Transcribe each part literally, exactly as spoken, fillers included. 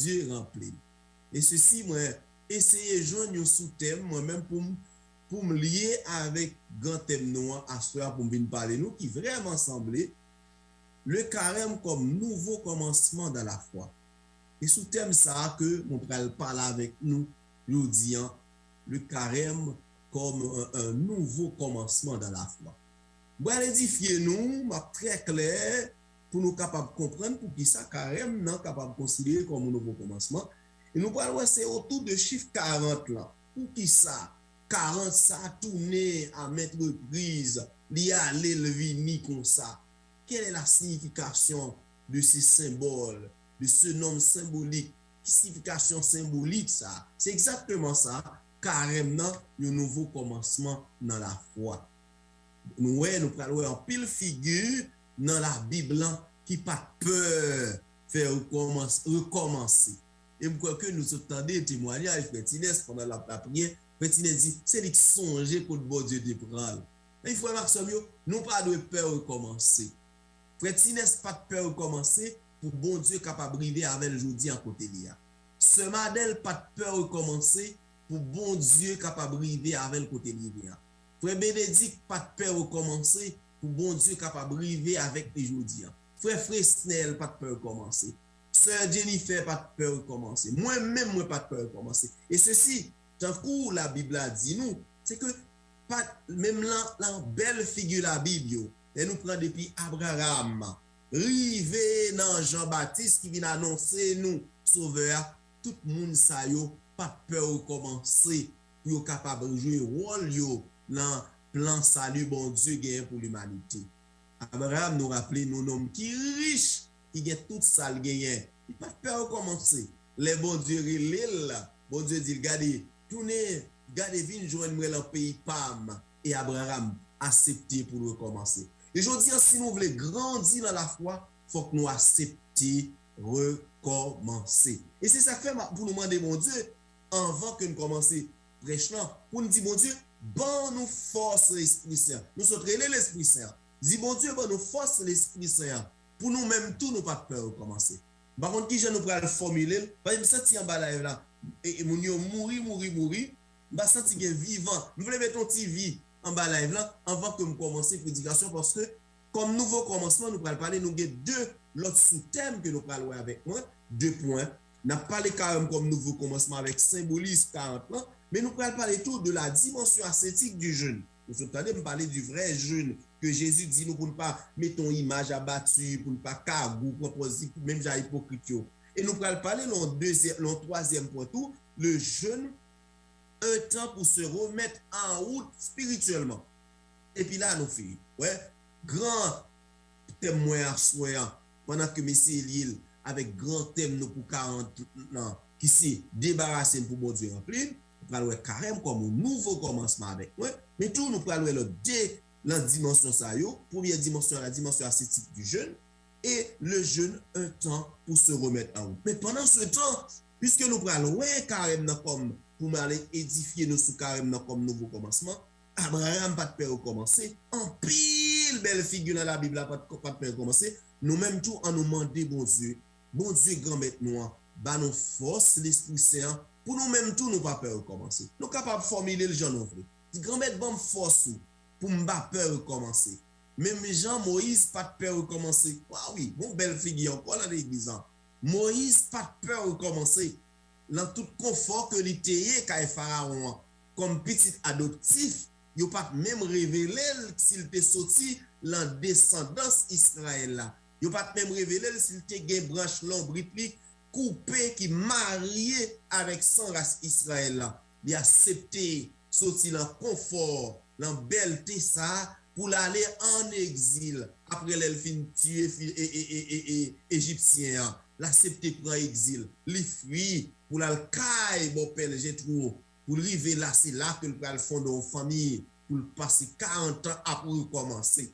Bondye ranpli m. E sesi, mwen eseye jwenn yon soutèm, mwen menm, pou m, pou m lye avèk gran tèm nou an aswè a, pou m vin pale nou, ki vrèman sanble, Le carême comme nouveau commencement dans la foi. E sou tèm sa a ke mwen pral pale avèk nou jodi an, le carême comme un, un nouveau commencement dans la foi. Mwen pral edifye nou, m ap trè klè pou nou kapab konprann poukisa karèm nan kapab konsidere kòm yon nouvo kòmansman. E nou pral wè se otou de chif karant lan. Poukisa karant sa tounen a maintes reprises, li ale, l vini konsa? Quelle est la signification de ce symbole, de ce nom symbolique? Ki siyifikasyon senbolik sa? Se egzakteman sa, karèm nan, yon nouvo kòmansman nan lafwa. Nou wè, nou pral wè anpil figi nan Labib lan ki pa t pè fè rekòmans-, rekòmanse. E m kwè ke nou sot tande temwayaj Frè Tinès pandan l ap lapriyè. Frè Tinès di, se li k sonje kot Bondye te pran l. Men frè m ak sè m yo, nou pa dwe pè rekòmanse. Frè Tinès pa t pè rekòmanse pou Bondye kapab rive avè l jodi a kote li a. Sè Madèl pa t pè rekòmanse pou Bondye kapab rive avè l kote l rive a. Frè Benedik pa t pè rekòmanse pou Bondye kapab rive avèk li jodi a. Frè Fresnel pa t pè rekòmanse. Sè Jennifer pa t pè rekòmanse. Mwen menm, mwen pa t pè rekòmanse. E sesi, tankou Labib la di nou, se ke pa, menm lan, lan bèl figi Labib yo, lè nou pran depi Abraram, rive nan Jan Batis ki vin anonse nou Sovè a, tout moun sa yo pa t pè rekòmanse pou yo kapab jwe wòl yo nan plan sali Bondye genyen pou limanite. Abraram, nou raple nou, nonm ki rich, ki gen tout sa l genyen, li pa t pè rekòmanse. Lè Bondye rele l, Bondye di l, gade, tounen, gade, vin jwenn mwen lan peyi pa m. E Abraram asepte pou l rekòmanse. E jodi a, si nou vle grandi nan lafwa, fòk nou asepte rekòmanse. E se sa k fè m ap, pou nou mande Bondye, anvan ke n kòmanse prèch lan, pou n di Bondye, ban nou fòs Lespri Sen an. Nou sot rele Lespri Sen an. Di Bondye, ban nou fòs Lespri Sen an. Pou nou menm tou, nou pa t pè rekòmanse. M pa konn kijan nou pral fòmile l, paske m santi anba live la, e, e moun yo mouri, mouri, mouri. M pa santi gen vivan. M vle met yon ti vi anba live lan anvan ke m kòmanse predikasyon, paske kòm nouvo kòmansman, nou pral pale, nou gen de lòt soutèm ke nou pral wè avèk mwen, de pwen. N ap pale karèm kòm nouvo kòmansman avèk senbolis karant lan, men nou pral pale tou de la dimension ascétique du jeûne. Nou sot tande m pale di vrè jèn ke Jezi di nou pou n pa mete yon imaj abati, pou n pa kagou, pran pòz, menm jan ipokrit yo. E nou pral pale lan yon dezyè-, lan yon twazyèm pwen tou, le jeûne, un temps pour se remettre en route spirituellement. Epi la, nou fini. Wè, gran tèm mwen aswè an, pandan ke m eseye lye l avèk gran tèm nou pou karant lan, ki se debarase n pou Bondye ranpli n, nou pral wè karèm kòm yon nouvo kòmansman avèk mwen, men tou nou pral wè lòt de lan dimansyon sa yo. Premyè dimansyon, la dimension ascétique du jeûne, et le jeûne, un temps pour se remettre en route. Men pandan se tan, piske nou pral wè karèm nan kòm, pou m ale edifye nou sou karèm nan kòm nouvo kòmansman, Abraram pa t pè rekòmanse, anpil bèl figi nan Labib la pa t, pa t pè rekòmanse, nou menm tou, an nou mande Bondye, Bondye Granmèt nou an, ba nou fòs Lespri Sen an, pou nou menm tou nou pa pè rekòmanse. Nou kapab fòmile l jan nou vle. Di, Granmèt, ban m fòs ou pou m pa pè rekòmanse. Menm jan Moyiz pa t pè rekòmanse. Wa wi, gon bèl figi ankò lan legliz an. Moyiz pa t pè rekòmanse. Lan tout konfò ke li te ye kay Farawon an, kòm pitit adoptif, yo pa t menm revele l si l te soti lan desandans Izrayèl la. Yo pa t menm revele l si l te gen branch lonbrit li koupe ki marye avèk san ras Izrayèl la. Li aksepte soti lan konfò, lan bèlte sa a, pou l ale ann egzil, apre lè l fin tiye fi-, e, e, e, e, e, Ejipsyen an. L aksepte pran egzil. Li fui pou l al kay bòpè l Jetwo, pou l rive la, se la ke l pral fonde yon fanmi, pou l pase karant an ap rekòmanse.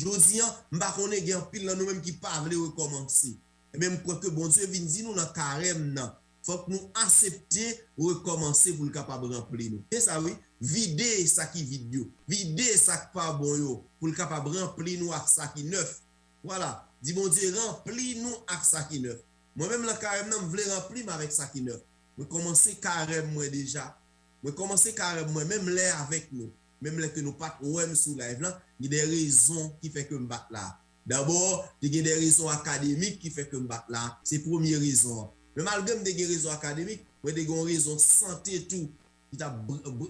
Jodi an, m pa konnen, gen anpil nan nou menm ki pa vle rekòmanse. Ebyen, m kwè ke Bondye vin di nou nan karèm nan, fòk nou aksepte rekòmanse pou l kapab ranpli nou. Se sa wi, vide sa ki vid yo, vide sa k pa bon yo, pou l kapab ranpli nou ak sa ki nèf. Vwala, di Bondye, ranpli nou ak sa ki nèf. Mwen menm nan karèm nan, m vle ranpli m avèk sa ki nèf. Mwen kòmanse karèm mwen deja. Mwen kòmanse karèm mwen, menm lè avèk nou. Menm lè ke nou pa t wè m sou live lan, gen de rezon ki fè ke m pa t la. Dabò, te gen de rezon akademik ki fè ke m pa t la. Se premye rezon an. Men malgre m te gen rezon akademik, mwen te gen yon rezon sante tou ki t ap,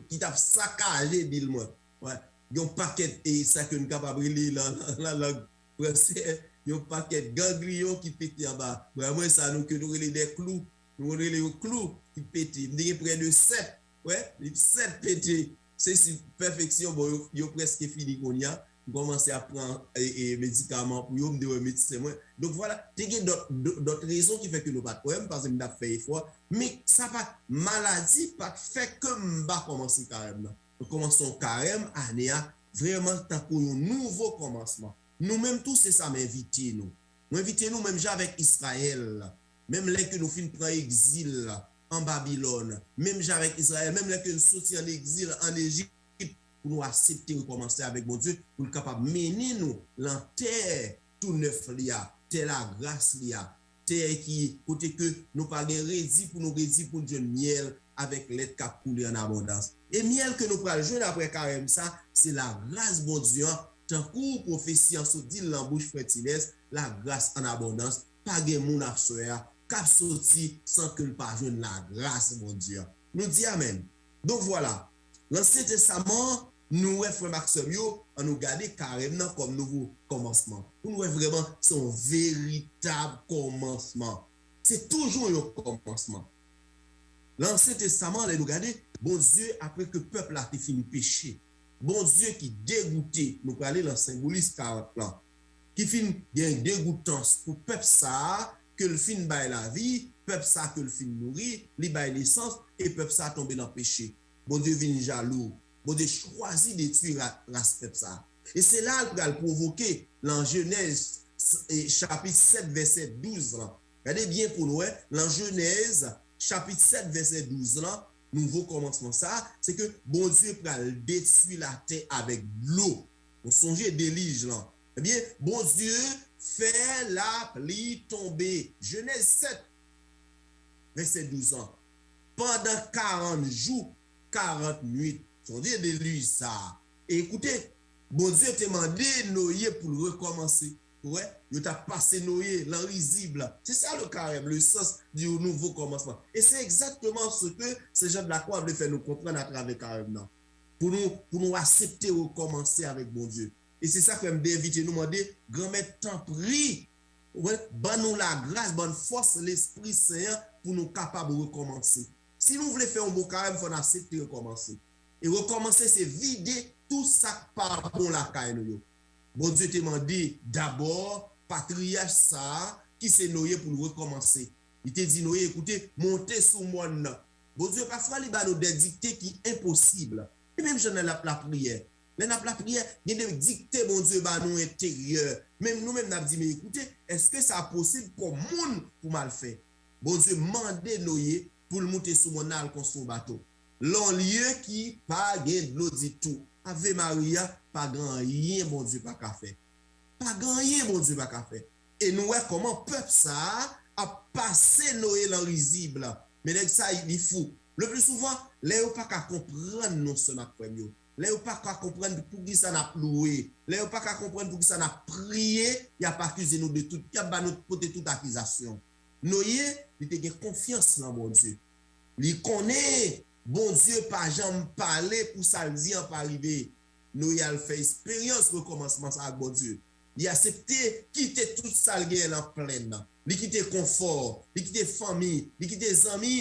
ki t ap sakaje bil mwen. Wè, yon pakèt, e sa ke n kapab rele nan, nan lang fransè, yon pakèt gangliyon ki pete anba bra mwen, sa nou ke nou rele de klou. Nou rele yo klou ki pete. M te gen prè de sèt, wè, sèt pete. Se si pèfeksyon, bon, yo, yo prèske fini kounye a. M kòmanse ap pran e, e, medikaman pou yo, m te wè medsen mwen. Donk, vwala, te gen dòt, dò- dòt rezon ki fè ke nou pa t wè m, paske m t ap fè efò. Men sa pa t, maladi pa t fè ke m pa kòmanse karèm nan. Mwen kòmanse yon karèm ane a, vrèman tankou yon nouvo kòmansman. Nou menm tou, se sa m envite nou. Mwen envite nou menm jan avèk Izrayèl, menm lè ke nou fin pran egzil an Babilòn, menm jan avèk Izrayèl, menm lè ke nou soti an egzil an Ejip, pou nou aksepte rekòmanse avèk Bondye, pou l kapab mennen nou lan tè tou nèf li a, tè lagras li a, tè ki kote ke nou pa gen redi pou nou redi pou n jwenn myèl avèk lèt k ap koule an abondans. E myèl ke nou pral jwenn apre karèm sa, se lagras Bondye an, tankou pwofesi an sot di l lan bouch frè Tilès, lagras an abondans, pa gen moun aswè a k ap soti san ke l pa jwenn lagras Bondye an. Nou di amèn. Donk vwala, Lansyen Testaman an, nou wè frè m ak sè m yo, an nou gade karèm nan kòm nouvo kòmansman. Pou nou wè vrèman, se yon veritab kòmansman. Se toujou yon kòmansman. Lansyen Testaman, lè nou gade, Bondye, apre ke pèp la te fin peche, Bondye ki degoute, nou prale lan senbolis karant lan, ki fin gen degoutans pou pèp sa a, ke l fin bay lavi, pèp sa a ke l fin nouri, li bay nesans, e pèp sa a tonbe nan peche. Bondye vin jalou. Bondye chwazi detwi ra- ras pèp sa a. E se la l pral pwovoke lan Jenèz, e, chapit sèt, vèsè douz lan. Gade byen pou n wè, lan Jenèz, chapit sèt, vèsè douz lan, nouvo kòmansman sa a, se ke Bondye pral detwi latè avèk dlo. Nou sonje delij lan. Ebyen, Bondye fè lapli tonbe. Jenèz sèt, vèsè douz lan. Pandan karant jou, karant nuit. Sonje delij sa a. E koute, Bondye te mande Noye pou l rekòmanse. Ou wè, yo t ap pase Noye lan rizib la. Se sa le karèm, le sans di nouvo kòmansman. E se egzakteman se ke se jan de lakwa vle fè nou konprann atravè karèm nan. Pou nou, pou nou aksepte rekòmanse avèk Bondye. E se sa k fè m te envite nou mande, Granmèt, tanpri, ou wè, ban nou lagras, ban n fòs Lespri Sen an pou nou kapab rekòmanse. Si nou vle fè yon bon karèm, fò n aksepte rekòmanse. E rekòmanse, se vide tout sa k pa bon lakay nou yo. Bondye te mande dabò patriyach sa a, ki se Noye, pou l rekòmanse. Li te di Noye, "Ekoute, monte sou mòn nan." Bondye, pafwa, li ba nou de dikte ki enposib. E menm jan nan la, lapriyè. Lè n ap lapriyè, gen de dikte Bondye ba nou enteryè. Menm nou menm n ap di, "Men ekoute, èske sa posib kòm moun pou m al fè?" Bondye mande Noye pou l moute sou mòn nan al konstwi yon bato. Lan yon lye ki pa gen dlo ditou. Ave Maria, pa gen anyen Bondye pa ka fè. Pa gen anyen Bondye pa ka fè. E nou wè kòman pèp sa a ap pase Noye lan rizib la. Men nèg sa, li fou. Le pli souvan, lè yo pa ka konprann nou, sè m ak frè m yo, lè yo pa ka konprann poukisa n ap louwe, lè yo pa ka konprann poukisa n ap priye, y ap akize nou de tout, y ap ba nou, pote tout akizasyon. Noye, li te gen konfyans lan Bondye. Li konnen Bondye pa janm pale pou sa l di an pa rive. Noye al fè eksperyans rekòmansman sa ak Bondye. Li aksepte kite tout sa l genyen lan plèn nan. Li kite konfò, li kite fanmi, li kite zanmi,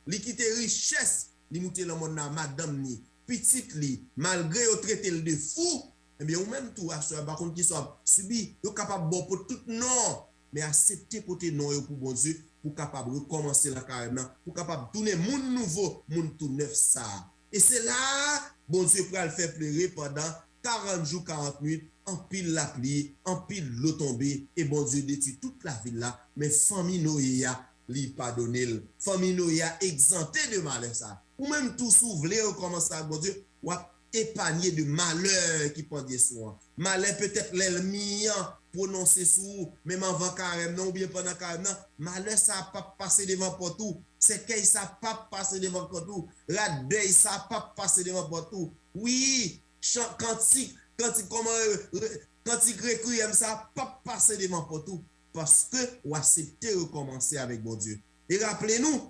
li kite richès, li moute lan mòn nan, madanm li, pitit li, malgre yo trete l de fou, ebyen, ou menm tou, aswè a, m pa konn kisa w ap sibi, yo kapab ba w pote tout non, men aksepte pote non yo pou Bondye, pou w kapab rekòmanse lan karèm nan, pou w kapab tounen moun nouvo, moun tou nèf sa a. E se la a, Bondye pral fè plere pandan karant jou, karant nuit, anpil lapli, anpil dlo tonbe, e Bondye detwi tout lavil la, men fanmi Noye a, li padone l. Fanmi Noye a egzante de malè sa a. Ou menm tou, si w vle rekòmanse ak Bondye, w ap epanye de malè ki pandye sou an. Malè petèt lènmi an pwononse sou ou, menm anvan karèm nan oubyen pandan karèm nan, malè sa a p ap pase devan pòt ou, sèkèy sa a p ap pase devan pòt ou, rad dèy sa a p ap pase devan pòt ou. Wi, chan, kantik, kantik, kòman, kantik rekwiyèm sa a p ap pase devan pòt ou, paske w aksepte rekòmanse avèk Bondye. E raple nou,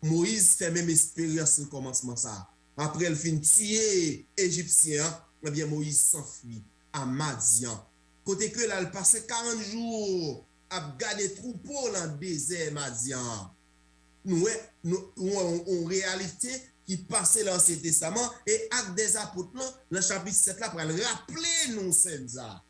Moyiz fè menm esperyans rekòmansman sa a. Apre l fin tiye Ejipsyen an, ebyen Moyiz sanfwi a Madyan, kote ke l al pase karant jou ap gade twoupo nan dezè Madyan an. Nou wè, nou, nou wè yon, yon reyalite ki pase nan Ansyen Testaman, e Ak dè Zapot lan, nan chapit sèt la, pral raple nou sèn sa a.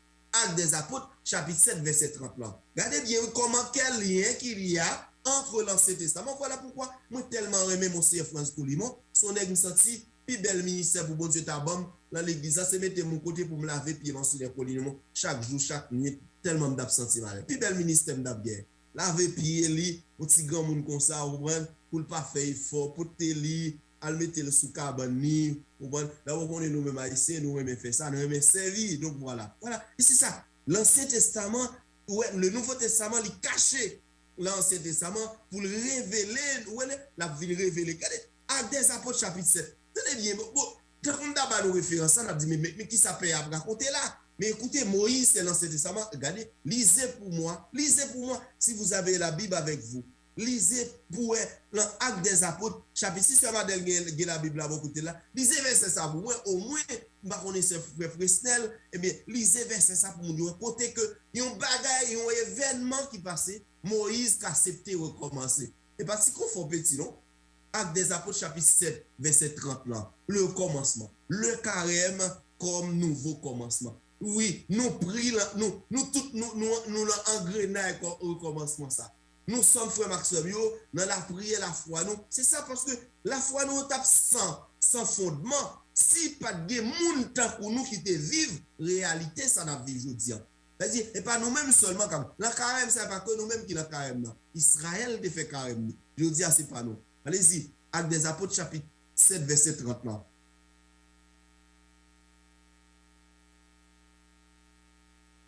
Ak dè Zapot, chapit sèt, vèsè trant lan. Gade byen wi kòman kè lyen ki li a entre l'Ancien Testament. Vwala poukwa mwen tèlman renmen Monseyè Frantz Colimon. Se yon nèg m santi pi bèl ministè pou Bondye ta ban m nan legliz la, se mete m yon kote pou m lave pye Monseyè Colimon chak jou, chak nuit, tèlman m t ap santi m alèz. Pi bèl ministè m t ap gen. Lave pye li, yon ti granmoun konsa, ou konprann, pou l pa fè efò, pote li, al mete l sou kabann li, ou konprann. Dabò, ou konnen nou menm Ayisyen, nou renmen fè sa, nou renmen sèvi. Donk, vwala. Vwala. E se sa. Lansyen Testaman, ou wè, le Nouvo Testaman, li kache nan Ansyen Testaman pou l revele, ou wè, l ap vin revele. Gade, Ak dè Zapot, chapit sèt. Tande byen, bon, bon, tankou m ta ba nou referans la, n ap di, men, men, men kisa pè a ap rakonte la? Men ekoute, Moyiz, se Lansyen Testaman, gade, lisez pour moi, lisez pour moi, si vous avez la Bible avec vous. Lisez pou wè nan Ak dè Zapot, chapit sis, Sè Madèl gen, gen Labib la bò kote l la. Lisez vèsè sa pou mwen, omwen, m pa konnen sè frè Fresnel, ebyen, lisez vèsè sa pou moun yo wè kote ke yon bagay, yon evènman ki pase, Moyiz ka aksepte rekòmanse. E pa ti konfò peti non. Ak dè Zapot chapit sèt, vèsè trant lan. Le kòmansman. Le karèm kòm nouvo kòmansman. Wi, nou pri lan, nou, nou tout, nou, nou, nou lan angrenay kò-, rekòmansman sa. Nou sòm frè m ak sè m yo, nan lapriyè lafwa nou. Se sa paske lafwa nou t ap san, san fondman. Si pa t gen moun tankou nou ki te viv reyalite sa n ap viv jodi a. Sa di, e pa nou menm sèlman k ap, lan karèm sa, e pa ke nou menm ki lan karèm nan. Izrayèl te fè karèm li. Jodi a, se pa nou. Alezi, Ak dè Zapot, chapit sèt, vèsè trant lan.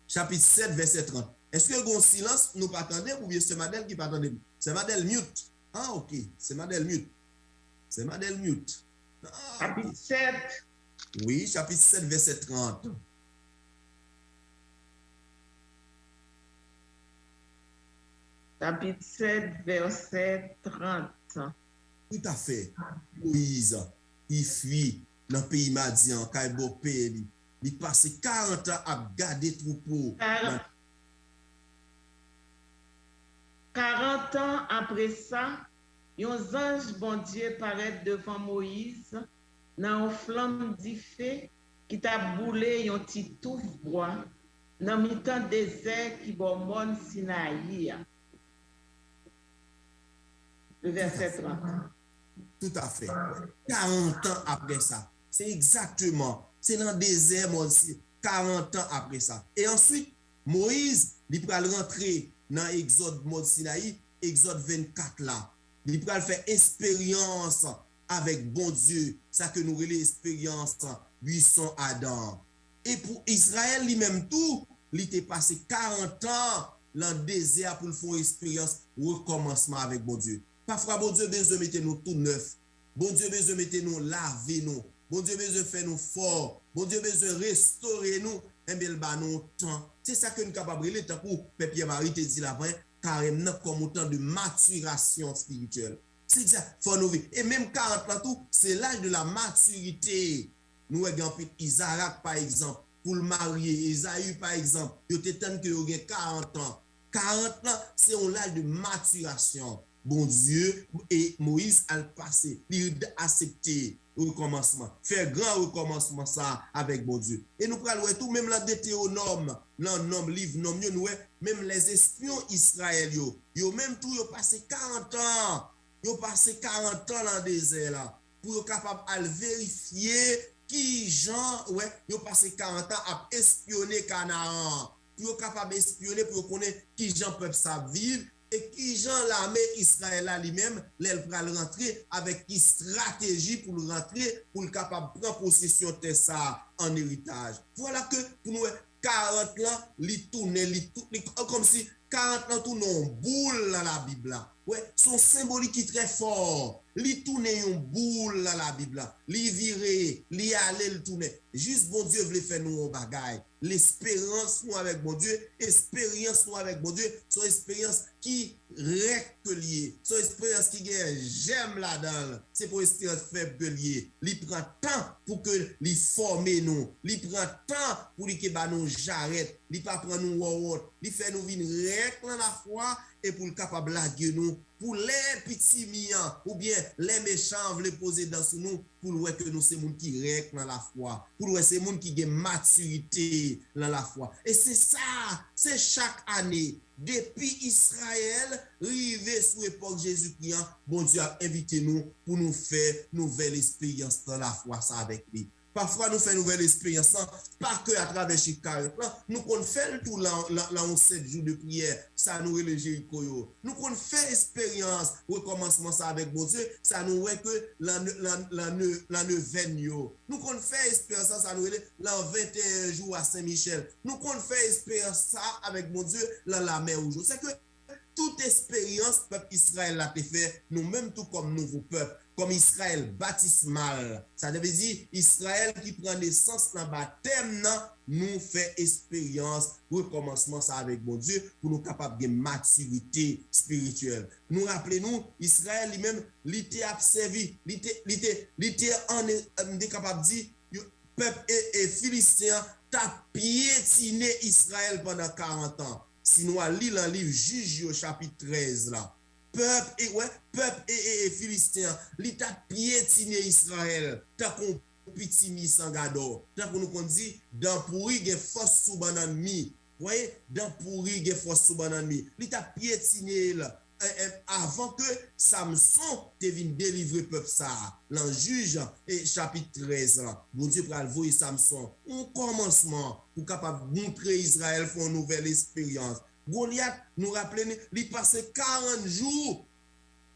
Chapit sèt, vèsè trant. Èske gen yon silans, nou pa tande m, oubyen sè Madèl ki pa tande m? Sè Madèl mute. Ah, ok. Sè Madèl mute. Sè Madèl mute. Ah, ok. Chapit sèt. Wi, chapit sèt, vèsè trant. Chapit sèt, vèsè trant. Toutafè. Moyiz, li fwi nan peyi Madyan, kay bòpè li. Li pase karant an ap gade twoupo. Karan-, karant an apre sa, yon zanj Bondye parèt devan Moyiz nan yon flanm dife ki t ap boule yon ti touf bwa nan mitan dezè ki bò mòn Sinayi a. Le vèsè trant. Toutafè. Karant an apre sa. Se egzakteman. Se nan dezè mòn Sinayi. Karant an apre sa. E answit, Moyiz, li pral rantre nan Egzòd mòn Sinayi, Egzòd vennkat la. Li pral fè esperyans avèk Bondye, sa ke nou rele esperyans bwison adan an. E pou Izrayèl li menm tou, li te pase karant an lan dezè a pou l fè yon esperyans rekòmansman avèk Bondye. Pafwa, Bondye bezwen mete nou tou nèf. Bondye bezwen mete nou, lave nou. Bondye bezwen fè nou fò. Bondye bezwen restore nou. Enben, l ba nou yon tan. Se sa ke n kapab rele, tankou Pè Pyè Mari te di l avan, karèm nan kòm yon tan de matirasyon espirityèl. Se egzak, fò nou viv. E menm karant lan tou, c'est l'âge de la maturité. Nou wè gen anpil Izarak, pa egzanp, pou l marye, Ezayi, pa egzanp, yo te tann ke yo gen karant an. Karant lan, se yon laj de matirasyon. Bondye, e Moyiz al pase, li aksepte rekòmansman, fè gran rekòmansman sa a avèk Bondye. E nou pral wè tou, menm lan Detewonòm, lan Nonm, liv Nonm yo, nou wè, menm lèzespyon Izrayèl yo, yo menm tou, yo pase karant an, yo pase karant an lan dezè la, pou yo kapab al verifye kijan, wè, yo pase karant an ap espyone Kanaran an, pou yo kapab espyone, pou yo konnen kijan pèp sa ap viv, e kijan lame Izrayèl la li menm, lè l pral rantre, avèk ki estrateji pou l rantre, pou l kapab pran posesyon tè sa a an eritaj. Vwala ke, pou nou wè, karant lan, li tounen, li tou, li, kòmsi karant lan tounen yon boul nan Labib la. Wè, se yon senbolik ki trè fò. Li tounen yon boul nan Labib la. Li vire, li ale, li tounen. Jis Bondye vle fè nou yon bagay. Lesperans nou avèk Bondye, esperyans nou avèk Bondye, se yon esperyans ki rèk ke l ye. Se yon esperyans ki gen jèm ladan l. Se pa yon esperyans fèb ke l ye. Li pran tan pou ke li fòme nou. Li pran tan pou li ke ba nou jarèt. Li pa pran nou wòwòt. Li fè nou vin rèk nan lafwa e pou l kapab lage nou. Pou lè pitimi an oubyen lè mechan an vle poze dan sou nou, pou l wè ke nou se moun ki rèk nan lafwa, pou l wè se moun ki gen matirite nan lafwa. E se sa, se chak ane, depi Izrayèl rive sou epòk Jezikri an, Bondye ap envite nou pou nou fè nouvèl esperyans nan lafwa sa avèk li. Pafwa nou fè nouvèl esperyans lan, pa ke atravè chif karant lan, nou konn fè l tou lan, lan, lan yon sèt jou de priyè, sa nou rele Jeriko yo. Nou konn fè esperyans rekòmansman sa avèk Bondye, sa nou wè ke lan, lan, lan, lan nevèn yo. Nou konn fè esperyans sa, sa nou rele lan venteyen jou a Sen Michèl. Nou konn fè esperyans sa avèk Bondye lan Lamè Wouj yo. Se ke tout esperyans pèp Izrayèl la te fè, nou menm tou kòm nouvo pèp, kòm Izrayèl batismal, sa te vle di Izrayèl ki pran nesans nan batèm nan, nou fè esperyans rekòmansman sa avèk Bondye pou nou kapab gen matirite espirityèl. Nou raple nou, Izrayèl li menm, li te ap sèvi, li te, li te, li te an, m te kapab di, yo, pèp e, e Filisten an t ap pyetine Izrayèl pandan karant an. Si nou al li lan liv Jij yo chapit trèz la, pèp e, wè, pèp e, e, e Filisten an, li t ap pyetine Izrayèl tankou yon pitimi san gadò. Tankou nou konn di, dan pouri gen fòs sou bannann mi. Wè, dan pouri gen fòs sou bannann mi. Li t ap pyetine l, e, e, avan ke Samson te vin delivre pèp sa a. Lan Jij, e, chapit trèz lan, Bondye pral voye Samson, yon kòmansman pou kapab montre Izrayèl fè yon nouvèl esperyans. Golyat, nou raple nou, li pase karant jou,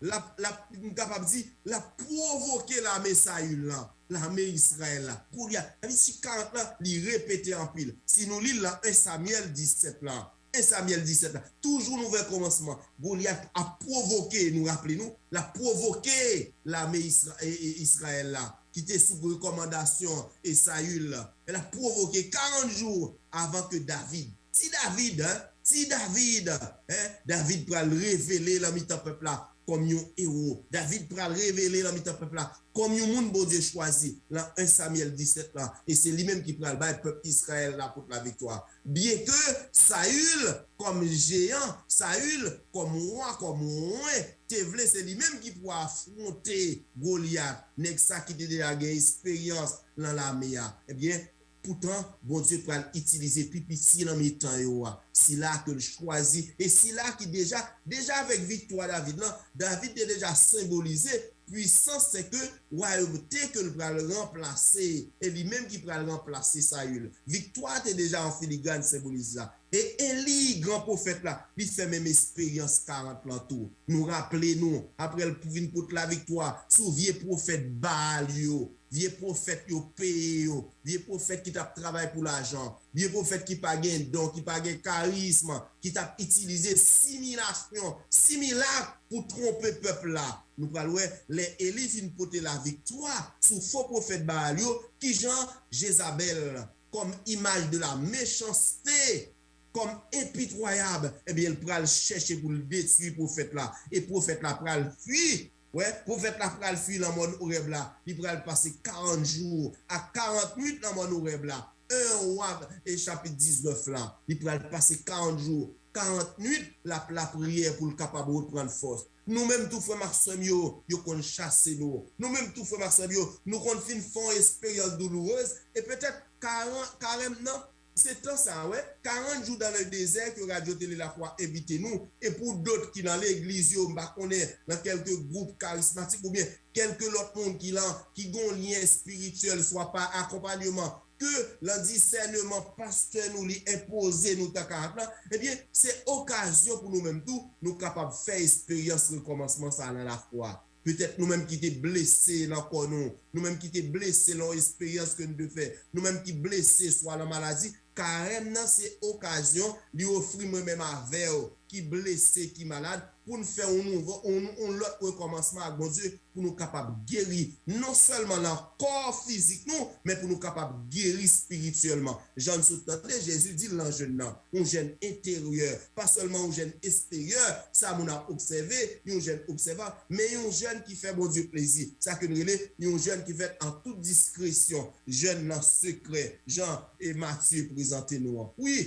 l ap, l ap, m kapab di, l ap pwovoke lame Sayil lan, lame Izrayèl la. Golyat, sa vle di chif karant lan, li repete anpil. Si nou li l lan, en Samyèl disèt lan, en Samyèl disèt la, toujou nouvèl kòmansman, Golyat ap pwovoke, nou raple nou, l ap pwovoke lame Izra-, e, e, Izrayèl la, ki te sou rekòmandasyon e Sayil la. L ap pwovoke karant jou avan ke David, ti David, en, ti David, en, David pral revele lan mitan pèp la kòm yon ewo. David pral revele lan mitan pèp la kòm yon moun Bondye chwazi lan en Samyèl disèt lan. E se li menm ki pral bay pèp Izrayèl la tout laviktwa. Byenke Sayil, kòm jeyan, Sayil, kòm wa, kòm wen, te vle se li menm ki pou afwonte Golyat, nèg sa ki te deja gen esperyans lan lame a. Ebyen, poutan, Bondye pral itilize pi piti lan mitan yo a, sila ke l chwazi, e sila ki deja, deja avèk viktwa David lan, David te deja senbolize pwisans, sèke wayòm te ke l pral ranplase, e li menm ki pral ranplase Sayil. Viktwa te deja an filigràn senbolize sa. E Eli, gran pwofèt la, li fè menm esperyans karant lan tou. Nou raple nou, apre l vin pot laviktwa sou vye pwofèt Baal yo, vye pwofèt yo peye yo, vye pwofèt ki t ap travay pou lajan, vye pwofèt ki pa gen don, ki pa gen karizm, ki t ap itilize similasyon, similak pou twonpe pèp la. Nou pral wè, lè Eli fin pote laviktwa sou fo pwofèt Baal yo, kijan Jezabèl, kòm imaj de la mechanste, kòm enpitwayab, ebyen, l pral chèche pou l detwi pwofèt la. E pwofèt la pral fui. Wè, pwofèt la pral fui lan mòn Orèb la. Li pral pase karant jou ak karant nuit lan mòn Orèb la. En Wa, e chapit diznèf la. Li pral pase karant jou, karant nuit, l ap lapriyè pou l kapab reprann fòs. Nou menm tou, frè m ak sè m yo, yo konn chase nou. Nou menm tou, frè m ak sè m yo, nou konn fin fè yon esperyans doulourez, e petèt karan-, karèm nan, se tan sa a, wè, karant jou dans le désert ke Radyo Tele Lafwa envite nou, e pou dòt ki nan legliz yo, m pa konnen, nan kèlke gwoup karizmatik oubyen kèlke lòt moun ki lan, ki gen yon lyen espirityèl, swa pa akonpanyeman, ke lan disèneman pastè nou li enpoze nou tan karant lan, ebyen, se okazyon pou nou menm tou, nou kapab fè esperyans rekòmansman sa a nan lafwa. Petèt nou menm ki te blese nan kò nou, nou menm ki te blese lan yon esperyans ke nou te fè, nou menm ki blese swa lan maladi, Karèm nan se okazyon li ofri mwen menm avè w ki blese, ki malad, pou n fè yon nouvo, yon, yon lòt rekòmansman ak Bondye, pou nou kapab geri non sèlman nan kò fizik nou, men pou nou kapab geri espirityèlman. Jan n sot tande, Jezi di l nan jèn nan, yon jèn enteryè, pa sèlman yon jèn eksteryè, sa moun ap obsève, yon jèn obsèvan, men yon jèn ki fè Bondye plezi, sa ke n rele yon jèn ki fèt an tout diskresyon, jèn nan sekrè, jan e Matye prezante nou an. Wi,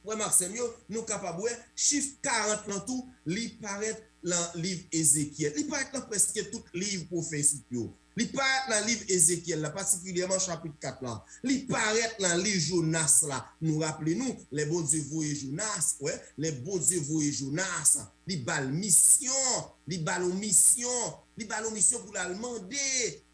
frè m ak sè m yo, nou kapab wè chif karant lan tou, li parèt nan liv Ezekyèl. Li parèt nan prèske tout liv pwofesi yo. Li parèt nan liv Ezekyèl la, patikilyèman chapit kat la. Li parèt nan liv Jonas la. Nou raple nou, lè Bondye voye Jonas, wè, lè Bondye voye Jonas, li ba l misyon, li ba l yon misyon, li ba l yon misyon pou l al mande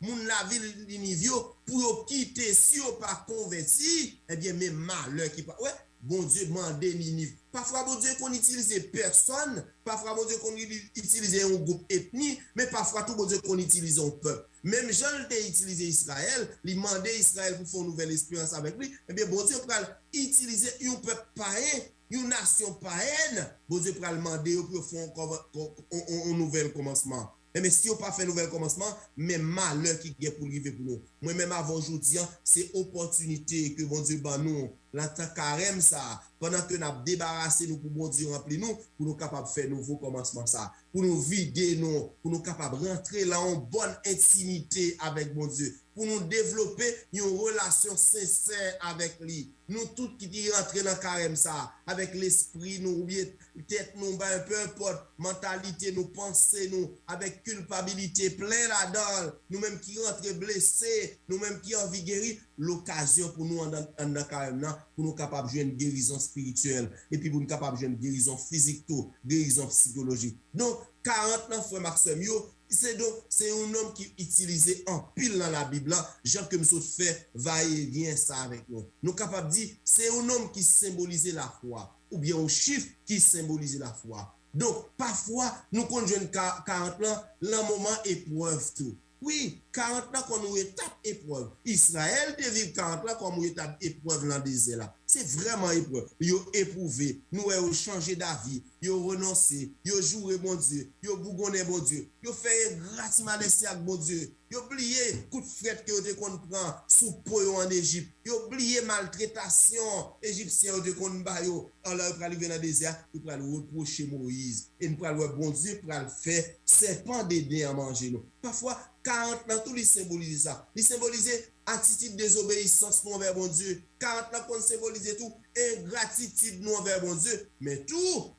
moun lavil Niniv yo pou yo kite, si yo pa konvèti, ebyen, men malè ki pa, wè, Bondye mande Niniv. Pafwa Bondye konn itilize pèsòn, pafwa Bondye konn itilize yon gwoup etni, men pafwa tou Bondye konn itilize yon pèp. Menm jan l te itilize Izrayèl, li mande Izrayèl pou fè yon nouvèl esperyans avèk li, ebyen Bondye pral itilize yon pèp payen, yon nasyon payèn, Bondye pral mande yo pou yo fè yon, yon, yon, yon nouvèl kòmansman. Ebyen, si yo pa fè nouvèl kòmansman, men malè ki gen pou l rive pou nou. Mwen menm avè w jodi a, se opòtinite ke Bondye ban nou nan tan karèm sa a, pandan ke n ap debarase nou pou Bondye ranpli nou, pou nou kapab fè nouvo kòmansman sa a, pou nou vide nou, pou nou kapab rantre nan yon bòn entimite avèk Bondye, pou nou devlope yon relasyon sensè avèk li. Nou tout ki rantre nan karèm sa a, avèk lespri nou, oubyen tèt nou, ben, peu importe, mantalite nou, panse nou, avèk kilpabilite plen ladan l, nou menm ki rantre blese, nou menm ki anvi geri, lokazyon pou nou anndan, anndan karèm nan, pou nou kapab jwenn gerizon espirityèl, epi pou nou kapab jwenn gerizon fizik tou, gerizon sikolojik. Donk, karant lan, frè m ak sè m yo, se donk, se yon nonm ki itilize anpil nan Labib la, jan ke m sot fè vayevyen sa avèk nou. Nou kapab di, se yon nonm ki senbolize lafwa, oubyen yon chif ki senbolize lafwa. Donk, pafwa, nou konn jwenn ka-, karant lan, lan moman eprèv tou. Wi, karant lan kòm yon etap eprèv. Izrayèl te viv karant lan kòm yon etap eprèv nan dezè la. Se vrèman eprèv. Yo epwouve. Nou wè yo chanje davi. Yo renonse. Yo joure Bondye. Yo bougonnen Bondye. Yo fè engrati malèsi ak Bondye. Yo bliye kout frèt ke yo te konn pran sou po yo ann Ejip. Yo bliye maltretasyon Ejipsyen yo te konn ba yo. Alò, yo pral rive nan dezè a, yo pral repwoche Moyiz. E n pral wè Bondye pral fè sèpan Deden an manje nou. Pafwa, karant lan tou li senbolize sa. Li senbolize atitid dezobeyisans nou anvè Bondye. Karant lan konn senbolize tou engratitid nou anvè Bondye. Men tou,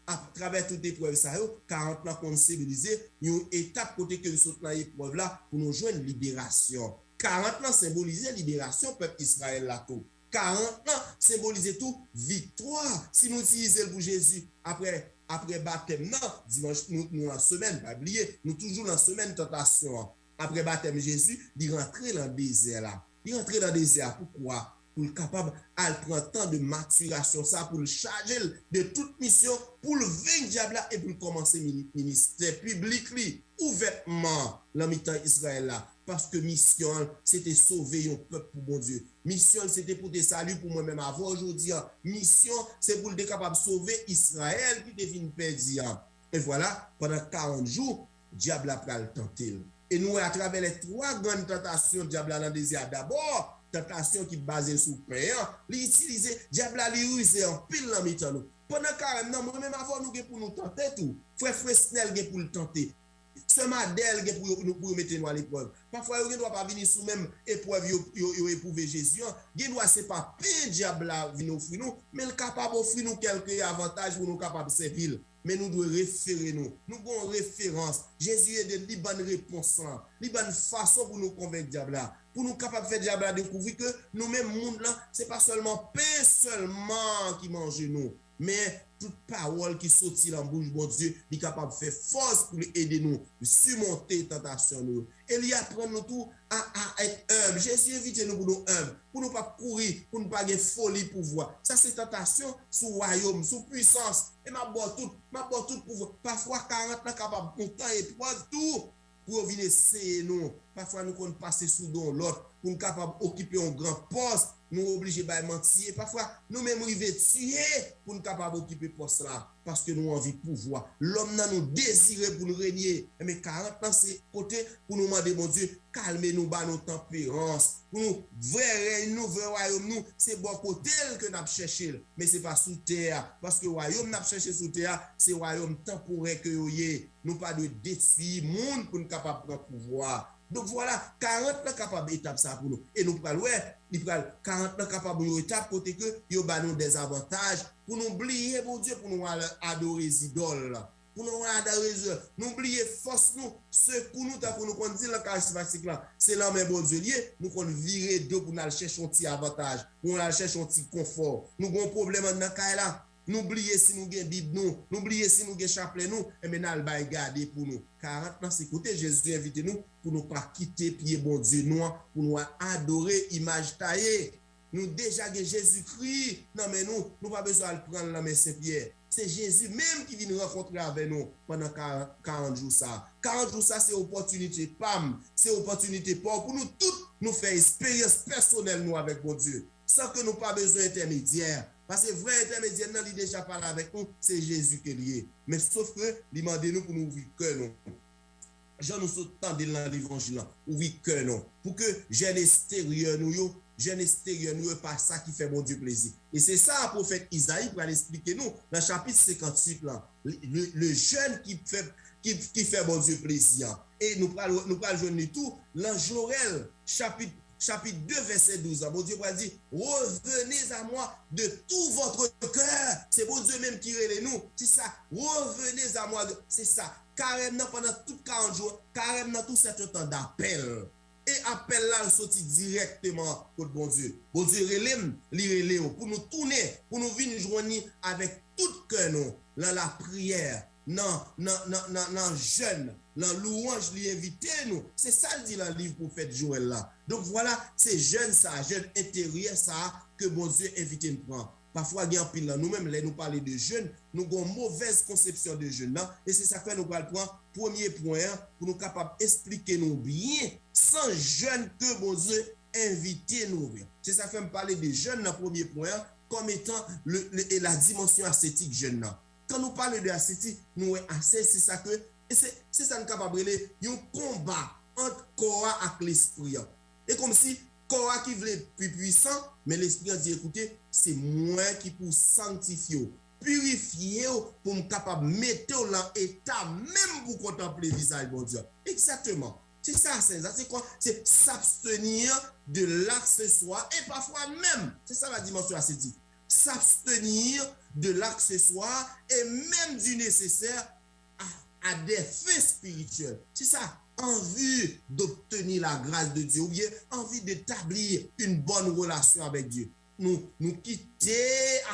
atravè tout eprèv sa yo, karant lan konn senbolize yon etap kote ke n sot nan eprèv la pou nou jwenn liberasyon. Karant lan senbolize liberasyon pèp Izrayèl la tou. Karant lan senbolize tou viktwa. Si nou itilize l pou Jezi, apre, apre batèm nan, dimanch, nou, nou nan semèn, pa bliye, nou toujou nan semèn tantasyon an. Apre batèm Jezi, li rantre nan dezè la. Li rantre nan dezè a. Poukwa? Pou l kapab al pran tan de matirasyon sa, pou l chaje l de tout misyon, pou l venk dyab la e pou l kòmanse mini-, ministè piblik li ouvètman nan mitan Izrayèl la. Paske misyon l, se te sove yon pèp pou Bondye. Misyon l, se te pote sali pou mwen menm avè w jodi a. Misyon, se pou l te kapab sove Izrayèl ki te fin pèdi a. E vwala, pandan karant jou, dyab la pral tante l. E nou wè atravè lè twa grann tantasyon dyab la nan dezè a. Dabò, tantasyon ki baze sou pen an, li itilize, dyab la li rize anpil nan mitan nou. Pandan karèm nan, mwen menm avè w, nou gen pou nou tante tou. Frè Fresnel gen pou l tante. Sè Madèl gen pou yo, nou, pou yo mete nou aleprèv. Pafwa, yo gen dwa pa vini sou menm eprèv yo, yo, yo epwouve Jezi an. Gen dwa se pa pen dyab la vin ofri nou, men l kapab ofri nou kèlke avantaj pou nou kapab sèvi l. Men nou dwe refere nou. Nou gen yon referans. Jezi ede n, li ban n repons lan. Li ban n fason pou nou konvenk dyab la. Pou nou kapab fè dyab la dekouvri ke nou menm moun lan, se pa sèlman pen sèlman ki manje nou. Men tout pawòl ki soti nan bouch Bondye, li kapab fè fòs pou li ede nou simonte tantasyon nou yo. E li aprann nou tou a, a èt enb. Jezi envite nou pou nou enb, pou nou pa kouri, pou nou pa gen foli pouvwa. Sa se tantasyon sou wayòm, sou pwisans. E m ap ba w tout, m ap ba w tout pouvwa. Pafwa, karant lan kapab yon tan eprèv tou pou yo vin eseye nou. Pafwa, nou konn pase sou do yon lòt pou n kapab okipe yon gran pòs nou oblije bay manti. E pafwa, nou menm rive tiye pou n kapab okipe pòs la, paske nou anvi pouvwa. Lòm nan nou dezire pou n renye. Enben, karant lan se kote pou nou mande Bondye kalme nou, ba nou tanperans, pou nou vre rèy nou, vre wayòm nou, se bò kote l ke n ap chèche l, men se pa sou tè a, paske wayòm n ap chèche sou tè a, se wayòm tanporè ke yo ye. Nou pa dwe detwi moun pou n kapab pran pouvwa. Donk vwala, karant lan kapab etap sa pou nou. E nou pral wè, li pral, karant lan kapab yon etap kote ke yo ba nou dezavantaj pou nou bliye Bondye, pou nou al adore zidòl, pou nou al adore zidòl. Nou bliye fòs nou, sekou nou, tankou nou konn di l nan karismatik lan. Se nan men Bondye l ye, nou konn vire do pou n al chèche yon ti avantaj, pou n al chèche yon ti konfò. Nou gen yon pwoblèm anndan kay la, nou bliye si nou gen Bib nou, nou bliye si nou gen chaplè nou, enben n al bay gade pou nou. Karant lan se kote Jezi envite nou pou nou pa kite pye Bondye nou an, pou nou al adore imaj taye. Nou deja gen Jezikri nan men nou, nou pa bezwen al pran l nan men Sen Pyè. Se Jezi menm ki vin rankontre avè nou pandan karant jou sa a. Karant jou sa a se opòtinite pa m, se opòtinite pa w pou nou tout nou fè esperyans pèsonèl nou avèk Bondye, san ke nou pa bezwen entèmedyè. Paske vrè entèmedyè nan li deja pale avèk nou, se Jezi ke l ye. Men sof ke li mande nou pou nou ouvri kè nou. Jan nou sot tande l nan levanjil lan, ouvri kè nou. Pou ke jèn eksteryè nou yo, jèn eksteryè nou yo pa sa ki fè Bondye plezi. E se sa pwofèt Izayi pral esplike nou nan chapit senkanntuit lan. Le, le, le jeûne qui fait, qui, qui fait Bondye plezi an. E nou pral, nou pral jwenn li tou nan Joèl chapit chapit de, vèsè douz la, Bondye pral di, revenez à moi de tout votre cœur. Se Bondye menm ki rele nou. Se sa, revenez à moi. Se sa. Karèm nan pandan tout karant jou, karèm nan tou se yon tan dapèl. E apèl la soti dirèkteman kot Bondye. Bondye rele m, li rele w pou nou tounen, pou nou vin jwenn li avèk tout kè nou nan lapriyè, nan, nan, nan, nan, nan jèn, nan louwanj li envite nou. Se sa l di nan liv pwofèt Joèl la. Donk vwala, se jèn sa, jèn enteryè sa ke Bondye envite n pran. Pafwa gen anpil nan nou menm, lè nou pale de jèn, nou gen yon movèz konsepsyon de jèn nan. E se sa k fè nou pral pran premye pwen an pou nou kapab esplike nou byen sans jèn ke Bondye envite nou. Se sa k fè m pale de jèn nan premye pwen an kòm etan le, le, e la dimansyon asetik jèn nan. Kan nou pale de aseti, nou wè asè se sa ke, e se, se sa n kapab rele yon konba ant kò a ak lespri an. E kòmsi kò a ki vle pi pwisan, men lespri an di, ekoute, se mwen ki pou sanktifye w, pirifye w pou m kapab mete w nan eta menm pou kontanple vizaj Bondye. Egzakteman. Se sa, se sa, se kwa? Se s'abstenir de l'accessoire. E pafwa menm, se sa la dimansyon asetik. S'abstenir de l'accessoire et même du nécessaire à, à des fins spirituelles. Se sa, en vue d'obtenir la grâce de Dieu, oubyen en vue d'établir une bonne relation avec Dieu. Nou, nou kite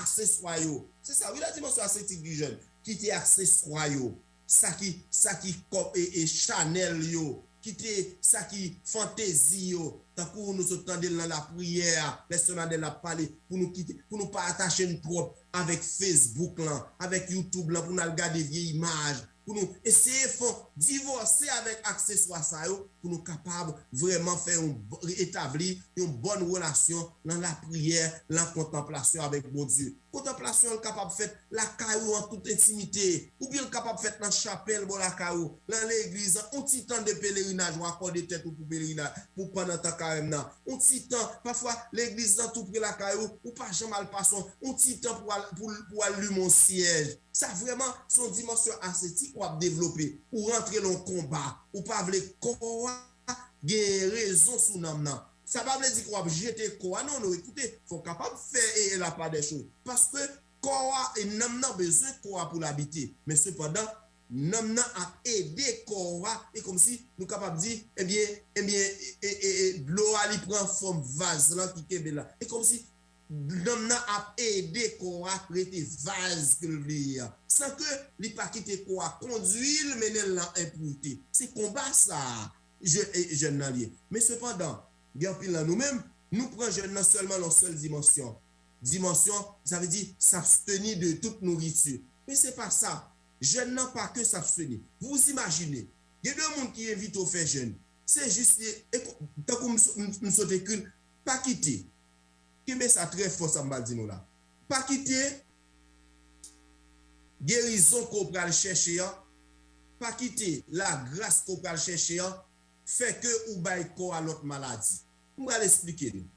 akseswa yo. Se sa, wi, la dimansyon asetik di jèn. Kite akseswa yo. Sa ki, sa ki kò, e, e chanèl yo. Kite sa ki fantezi yo. Tankou nou sot tande l nan lapriyè a, lè sè Nadèl ap pale, pou nou kite, pou nou pa atache n twòp avèk Facebook lan, avèk YouTube lan, pou n al gade vye imaj, pou nou eseye fè, divòse avèk akseswa sa yo, pou nou kapab vrèman fè yon, etabli yon bòn relasyon nan lapriyè, nan kontanplasyon avèk Bondye. Kontanplasyon an kapab fèt lakay ou an tout entimite, oubyen l kapab fèt nan chapèl bò lakay ou, nan legliz an, yon ti tan de pelerinaj ou akòde tèt ou pou pelerinaj, pou pandan tan karèm nan. Yon ti tan, pafwa, legliz lan tou pre lakay ou, ou pa janm al pase yon, yon ti tan pou al, pou, pou al limen yon syèj. Sa vrèman, se yon dimansyon asetik w ap devlope. Ou rantre nan yon konba, ou pa vle kò a gen rezon sou nanm nan. Sa pa vle di ke w ap jete kò a, non, non, ekoute, fò w kapab fè, e, e, la part des choses. Paske kò a e nanm nan bezwen kò a pou l abite. Men sepandan, nanm nan ap ede kò a, e kòmsi nou kapab di, ebyen, ebyen, e, e, e, dlo a li pran fòm vaz lan ki kenbe la. E kòmsi nanm nan ap ede kò a rete vaz ke l vle ye a, san ke li pa kite kò a kondui l mennen l nan enpirite. Se konba sa a, je, e, jèn nan li ye. Men sepandan, gen anpil nan nou menm, nou pran jèn nan sèlman nan yon sèl dimansyon. Dimansyon, sa vle di s'abstenir de toute nourriture. Men se pa sa. Jèn nan pa ke s'abstenir. Vous imaginez, gen de moun ki envite w fè jèn. Se jis li, e ko-, tankou m so-, m, m sot ekri l, pa kite. Kenbe sa trè fò, sa m pral di nou la. Pa kite gerizon ke w pral chèche an, pa kite lagras ke w pral chèche an, fè ke ou bay kò a lòt maladi. M pral esplike nou.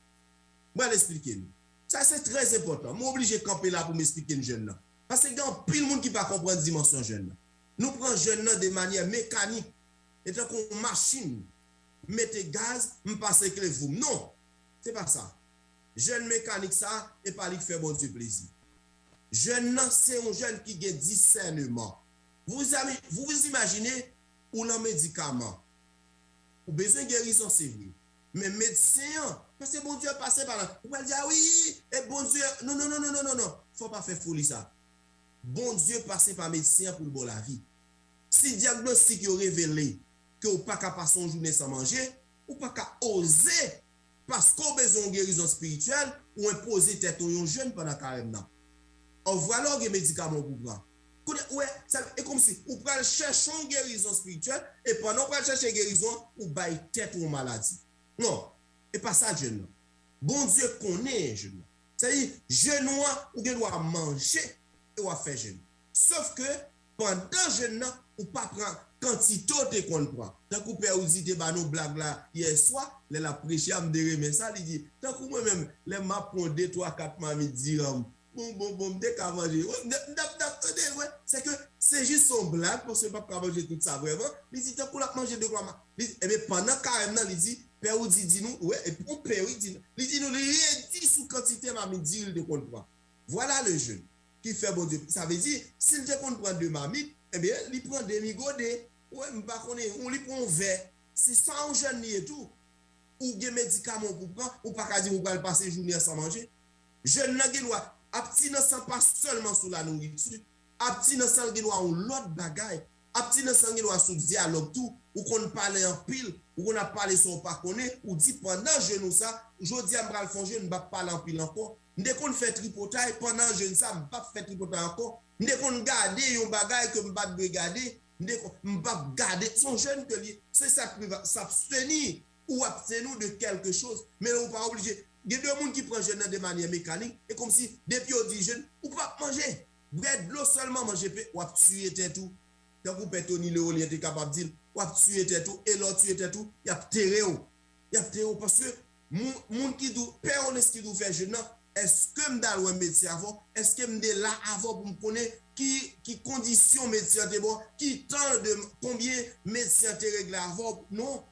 M pral esplike nou. Sa se trè enpòtan. Mwen oblije kanpe la pou m esplike n jèn nan. Paske gen anpil moun ki pa konprann dimansyon jèn nan. Nou pran jèn nan de manyè mekanik, e tankou yon machin, m mete gaz, m pase kle voum. Non, se pa sa. Jèn mekanik sa, e pa li k fè Bondye plezi. Jèn nan, se yon jèn ki gen disèneman. Vous, vous imaginez, ou lan medikaman. Ou bezwen gerizon, se vre. Men medsen an, paske Bondye pase pa la. Ou pral di, a wi, e Bondye, non, non, non, non, non, non, non. Fò pa fè foli sa. Bondye pase pa medsen an pou l ba w lavi. Si dyagnostik yo revele ke w pa ka pase yon jounen san manje, ou pa ka oze, paske w bezwen yon gerizon espirityèl, ou enpoze tèt ou yon jèn pandan karèm nan. Ou vwala w gen medikaman w pou pran. Kounye, ou wè, sa, e kòmsi ou pral chèche yon gerizon espirityèl, e pandan w pral chèche gerizon an, ou bay tèt ou yon maladi. Non, e pa sa jèn nan. Bondye konnen jèn nan. Sa di, jèn ou an, ou gen dwa manje e w ap fè jèn. Sof ke, pandan jèn nan, ou pa pran kantite w te konn pran. Tankou pè Woody te ba nou blag la yè swa, lè l ap preche a, m te renmen sa, li di, tankou mwen menm, lè m ap pran de, twa, kat mamit diranm, bon, bon, bon, m te ka manje. M t ap, m t ap tande, wè. Se ke se jis yon blag, paske m p ap ka manje tout sa vrèman. Li di, tankou l ap manje de twa ma-, li, ebyen, pandan karèm nan, li di, pè Woody di nou, wè, epi yon pè, wi, di nou, li di nou, li redi sou kantite mamit diri l te konn pran. Vwala le jèn ki fè Bondye. Sa vle di, si l te konn pran de mamit, ebyen, li pran demi gode. Wè, m pa konnen, ou li pran yon vè. Se sa yon jèn li ye tou. Ou gen medikaman w pou pran, ou pa ka di ou pral pase jounen an san manje. Jèn nan gen dwa, abstinans lan pa sèlman sou lanouriti. Abstinans lan gen dwa yon lòt bagay. Abstinans lan gen dwa sou dyalòg tou. Ou konn pale anpil, ou konn ap pale sa w pa konnen, ou di pandan jèn ou sa, jodi a m pral fè yon jèn, m p ap pale anpil ankò. M te konn fè tripotay, pandan jèn sa, m p ap fè tripotay ankò. M te konn gade yon bagay ke m pa t dwe gade, m te konn, m p ap gade. Se yon jèn ke li, se sa k prive, s'abstenir ou abstenir de quelque chose. Men ou pa oblije. Gen de moun ki pran jèn nan de manyè mekanik, e kòmsi depi yo di jèn, ou p ap manje. Bwè dlo sèlman, manje pen, w ap tiye tèt ou. Tankou pè Tony Léolien te kapab di l, w ap tiye tèt ou, e lè w tiye tèt ou, y ap tere w. Y ap tere w paske moun, moun ki di w, pè Onès ki di w fè jèn nan, èske m t al wè medsen avè w? Èske m te la avè w pou m konnen ki, ki kondisyon medsen an te ba w, ki tan de, konbyen medsen an te regle avè w? Non.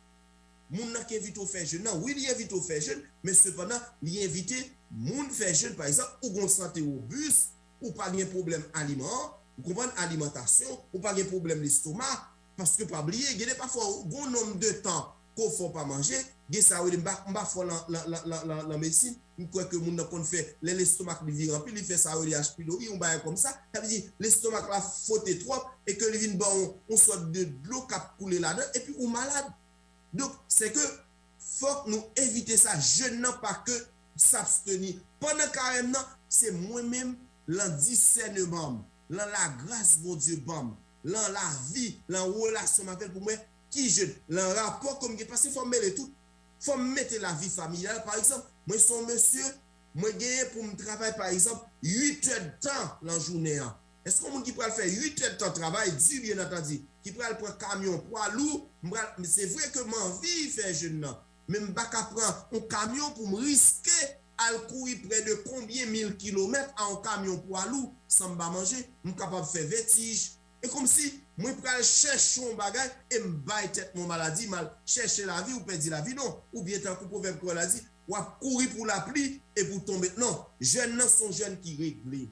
Moun nan k envite w fè jèn nan, wi, li envite w fè jèn, men sepandan, li envite moun fè jèn, pa egzanp, ou gon sante wobis, ou pa gen pwoblèm aliman, ou konprann, alimantasyon, ou pa gen pwoblèm lestomak, paske pa bliye, gen de pafwa, ou gon nonb de tan ke w fè w pa manje, gen sa yo rele, m pa, m pa fò lan, lan, lan, lan, lan, lan medsin, m kwè ke moun nan konn fè, lè lestomak li vire anpil, li fè sa yo rele H. pylori, yon bagay kòmsa, sa vle di, lestomak la fwote twòp, e ke li vin ba w yon, yon sòt de dlo k ap koule ladan, epi ou malad. Donk, se ke fòk nou evite sa, jèn nan pa ke s'abstenir. Pandan karèm nan, se mwen menm, lan disèneman m, lan lagras Bondye ban m, lan lavi, lan relasyon m avè l pou mwen, ki jèn, lan rapò ke m gen, paske fò m mele tout, fò m mete lavi familyal, pa egzanp, mwen se yon mesye, mwen genyen pou m travay, pa egzanp, uit èdtan lan jounen an. Èske yon moun ki pral fè uit èdtan travay di, byen antandi, ki pral pran kamyon, pwa lou, m pral, se vre ke m anvi fè jèn nan, men m pa ka pran yon kamyon pou m riske al kouri prè de konbyen mil kilomèt a yon kamyon pwa lou san m pa manje, m kapab fè vètij. E kòmsi mwen pral chèche yon bagay e m bay tèt mwen maladi, m al chèche lavi, ou pèdi lavi, non. Oubyen tankou pwovèb kreyòl la di, w ap kouri pou lapli e pou tonbe. Non, jèn nan se yon jèn ki regle.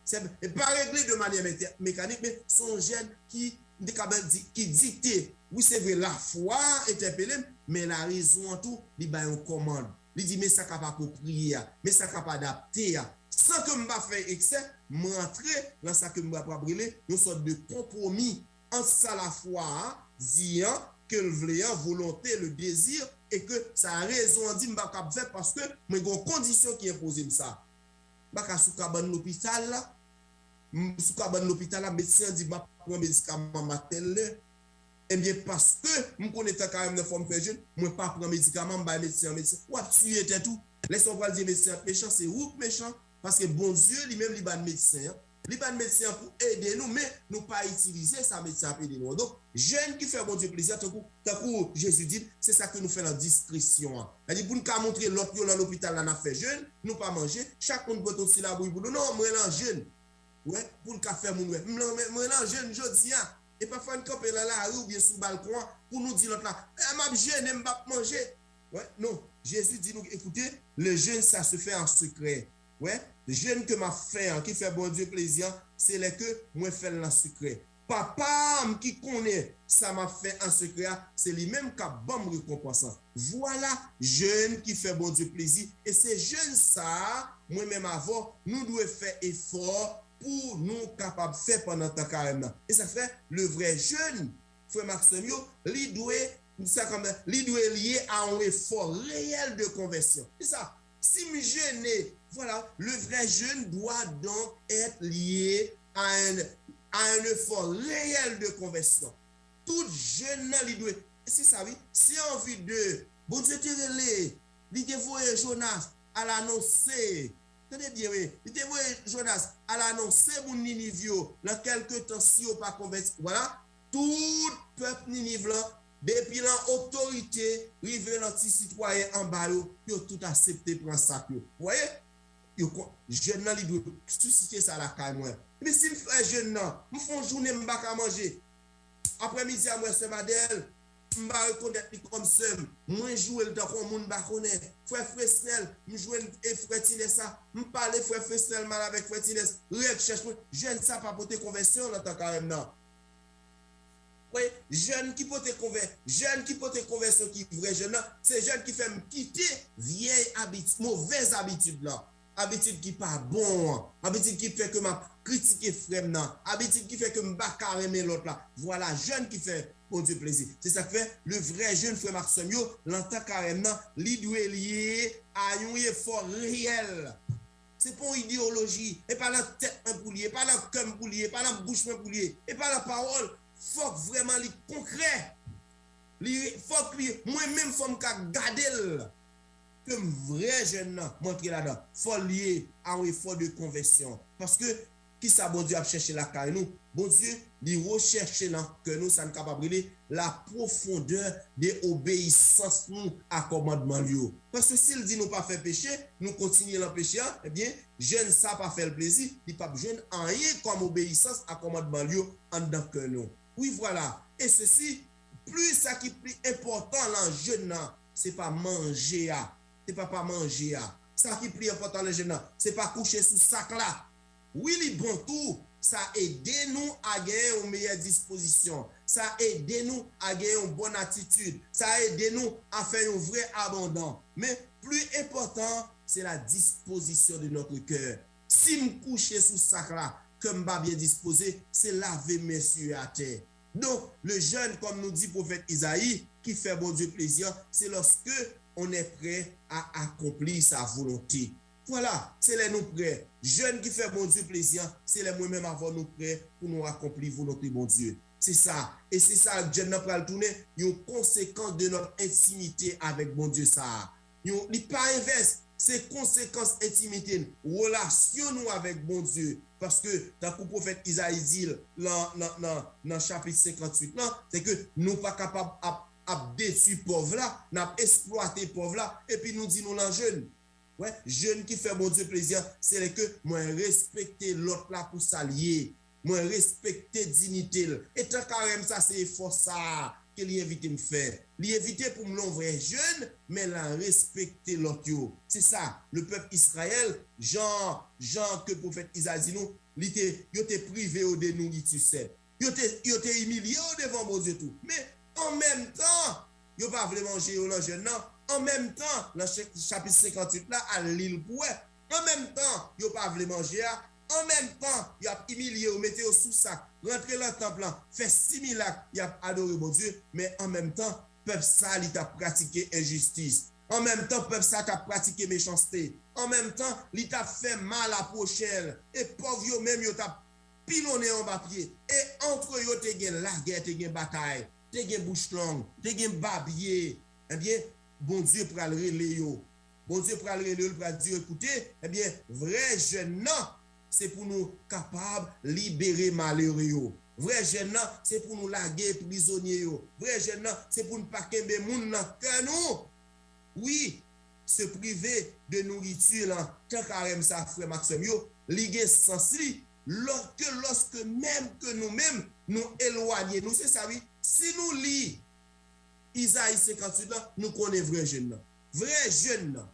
Se, e pa regle de manyè mete-, mekanik, men se yon jèn ki, m te kapab di, ki dikte. Wi, se vre, lafwa a entèpele m, men larezon an tou, li bay yon kòmand. Li di, men sa k ap apwopriye a, men sa k ap adapte a. San ke m pa fè eksè, m rantre lan sa ke m ap rele yon sòt de konpwomi ant sa lafwa a di an, ke l vle an, volonte, le désir, e ke sa rezon an di m pa kab fè paske mwen gen yon kondisyon ki enpoze m sa. M pa ka sou kabann lopital la, m sou kabann lopital la, medsen an di m ap pran medikaman m a tèl lè. Ebyen, paske m konnen tan karèm nan fò m fè jèn, mwen pa pran medikaman, m bay medsen an medsen. W ap tiye tèt ou. Lè sa w pral di medsen an mechan, se ou k mechan, paske Bondye li menm li ba n medsen an. Li ba n medsen an pou ede nou, men nou pa itilize sa medsen an ap ede nou an. Donk, jèn ki fè Bondye plezi a, tankou, tankou Jezi di n, se sa ke nou fè nan diskresyon an. Sa di pou n ka montre lòt yo nan lopital la n ap fè jèn, nou pa manje, chak moun pote yon ti labouy pou nou. Non, mwen nan jèn. Wè, pou l ka fè moun wè. Mwen, mwen nan jèn jodi a. E pafwa n kanpe nan lari oubyen sou balkon an pou nou di lòt la, eh, m ap jene, m p ap manje. Wè, non. Jezi di nou, écoutez, le jeûne, ça se fait en secret. Wè, jèn ke m ap fè an, ki fè Bondye plezi an, se lè ke mwen fè l nan sekrè. Papa m ki konnen sa m ap fè an sekrè a, se li menm k ap ban m rekonpans lan. Vwala jèn ki fè Bondye plezi, e se jèn sa a, mwen menm avè w, nou dwe fè efò pou nou kapab fè pandan tan karèm nan. E sa k fè, le vrai jeûne, frè m ak sè m yo, li dwe, sa kòm, li dwe lye a yon efò reyèl de konvèsyon. Se sa, si m jene, vwala, le vrai jeûne doit donc être lié à un, à un effort réel de conversion. Tout jèn nan, li dwe, se sa wi, se anvi de, Bondye te rele, li te voye Jonas al anonse, tande byen wi, li te voye Jonas al anonse moun Niniv yo, nan kèlke tan si yo pa konvèti, vwala, tout pèp Niniv lan, depi lan otorite rive lan ti sitwayen anba yo, yo tout aksepte pran sak yo. Ou wè? Yo kon, jèn nan li dwe sisite sa lakay mwen. Epi si m fè jèn nan, m fè yon jounen m pa ka manje. Aprèmidi a m wè sè Madèl, m pa rekonèt li kòm sè m. Mwen joure l tankou yon moun m pa konnen. Frè Fresnèl, m jwenn e frè Tinès sa. M pale frè Fresnèl mal avèk frè Tinès. Règ chèch mwen, jèn sa pa pote konvèsyon lan tan karèm nan. Wi, jèn ki pote konvè, jèn ki pote konvèsyon ki vrè jèn nan, se jèn ki fè m kite vyèy abit, movèz abitid lan. Abitid ki pa bon an, abitid ki fè ke m ap kritike frè m nan, abitid ki fè ke m pa ka renmen lòt la. Vwala jèn ki fè Bondye plezi. Se sa k fè, le vrè jèn, frè m ak sè m yo, lan tan karèm nan, li dwe lye a yon efò reyèl. Se pa yon ideyoloji, e pa nan tèt mwen pou l ye, e pa nan kè m pou l ye, e pa nan bouch mwen pou l ye, e pa nan pawòl. Fòk vrèman li konkrè. Li, fòk li, mwen menm fò m ka gade l. Ke m vrè jèn nan, m antre ladan. Fò l lye a yon efò de konvèsyon. Paske, kisa Bondye ap chèche lakay nou? Bondye, li rechèche nan kè nou, sa n kapab rele la profondeur de obeyisans nou a kòmandman l yo. Paske si l di nou pa fè peche, nou kontinye lan peche a, ebyen, jèn sa pa fè l plezi, li p ap jwenn anyen kòm obeyisans a kòmandman l yo anndan kè nou. Wi, vwala. E sesi, pli sa ki pli enpòtan lan jèn nan, se pa manje a. Se pa pa manje a. Sa ki pli enpòtan lan jèn nan, se pa kouche sou sak la. Wi, li bon tou, sa ede nou a genyen yon meyè dispozisyon. Sa ede nou a genyen yon bòn atitid. Sa ede nou a fè yon vre abandan. Men, pli enpòtan, se la dispozisyon de notre cœur. Si m kouche sou sak la, kè m pa byen dispoze, se lave men sye atè. Donk, le jeûne, kòm nou di pwofèt Izayi, ki fè Bondye plezi an, se lorsque on est prêt à accomplir sa volonté. Vwala, se lè nou prè. Jèn ki fè Bondye plezi an, se lè mwen menm avè w nou prè pou nou akonpli volonte Bondye. Se sa. E se sa, jèn nan pral tounen yon konsekans de notre intimité avec Bondye sa a. Yon, li pa envès, se konsekans entimite n, relasyon nou avèk Bondye. Paske, tankou pwofèt Izayi di l nan, nan, nan, nan chapit senkantuit lan, se ke nou pa kapab ap, ap detwi pòv la, n ap eksplwate pòv la, epi nou di nou lan jèn. Wè, jèn ki fè Bondye plezi an, se lè ke mwen respekte lòt la pou sa l ye. Mwen respekte diyite l. E tan karèm sa, se efò sa a ke li envite m fè. Li envite pou m lan vrè jèn, men lan respekte lòt yo. Se sa, le pèp Izrayèl, jan, jan ke pwofèt Izayi di nou, li te, yo te prive yo de nouriti sèt. Yo te, yo te imilye yo devan Bondye tou. Men, an menm tan, yo pa vle manje yo lan jèn nan. An menm tan, lan chapit senkantuit la, al li l pou wè. An menm tan, yo pa vle manje a. An menm tan, y ap imilye yo, mete yo sou sak, rantre lan tanp lan, fè similak, y ap adore Bondye, men an menm tan, pèp sa, li t ap pratike enjistis. An menm tan, pèp sa t ap pratike mechanste. An menm tan, li t ap fè mal a pwochen l. E pòv yo menm, yo t ap pilonnen anba pye. E antre yo, te gen lagè, te gen batay, te gen bouch long, te gen babye. Ebyen, Bondye pral rele yo. Bondye pral rele yo, li pral di yo, "Ekoute, ebyen, vrè jèn nan, se pou nou kapab libere malere yo. Vrè jèn nan, se pou nou lage prizonye yo. Vrè jèn nan, se pou n pa kenbe moun nan kè nou." Wi, se prive de nouriti lan, tan karèm sa, frè m ak sè m yo, li gen sans li, lòske, lòske menm ke nou menm, nou elwanye nou. Se sa, wi. Si nou li Izayi senkantuit lan, nou konnen vrè jèn nan. Vrè jèn nan.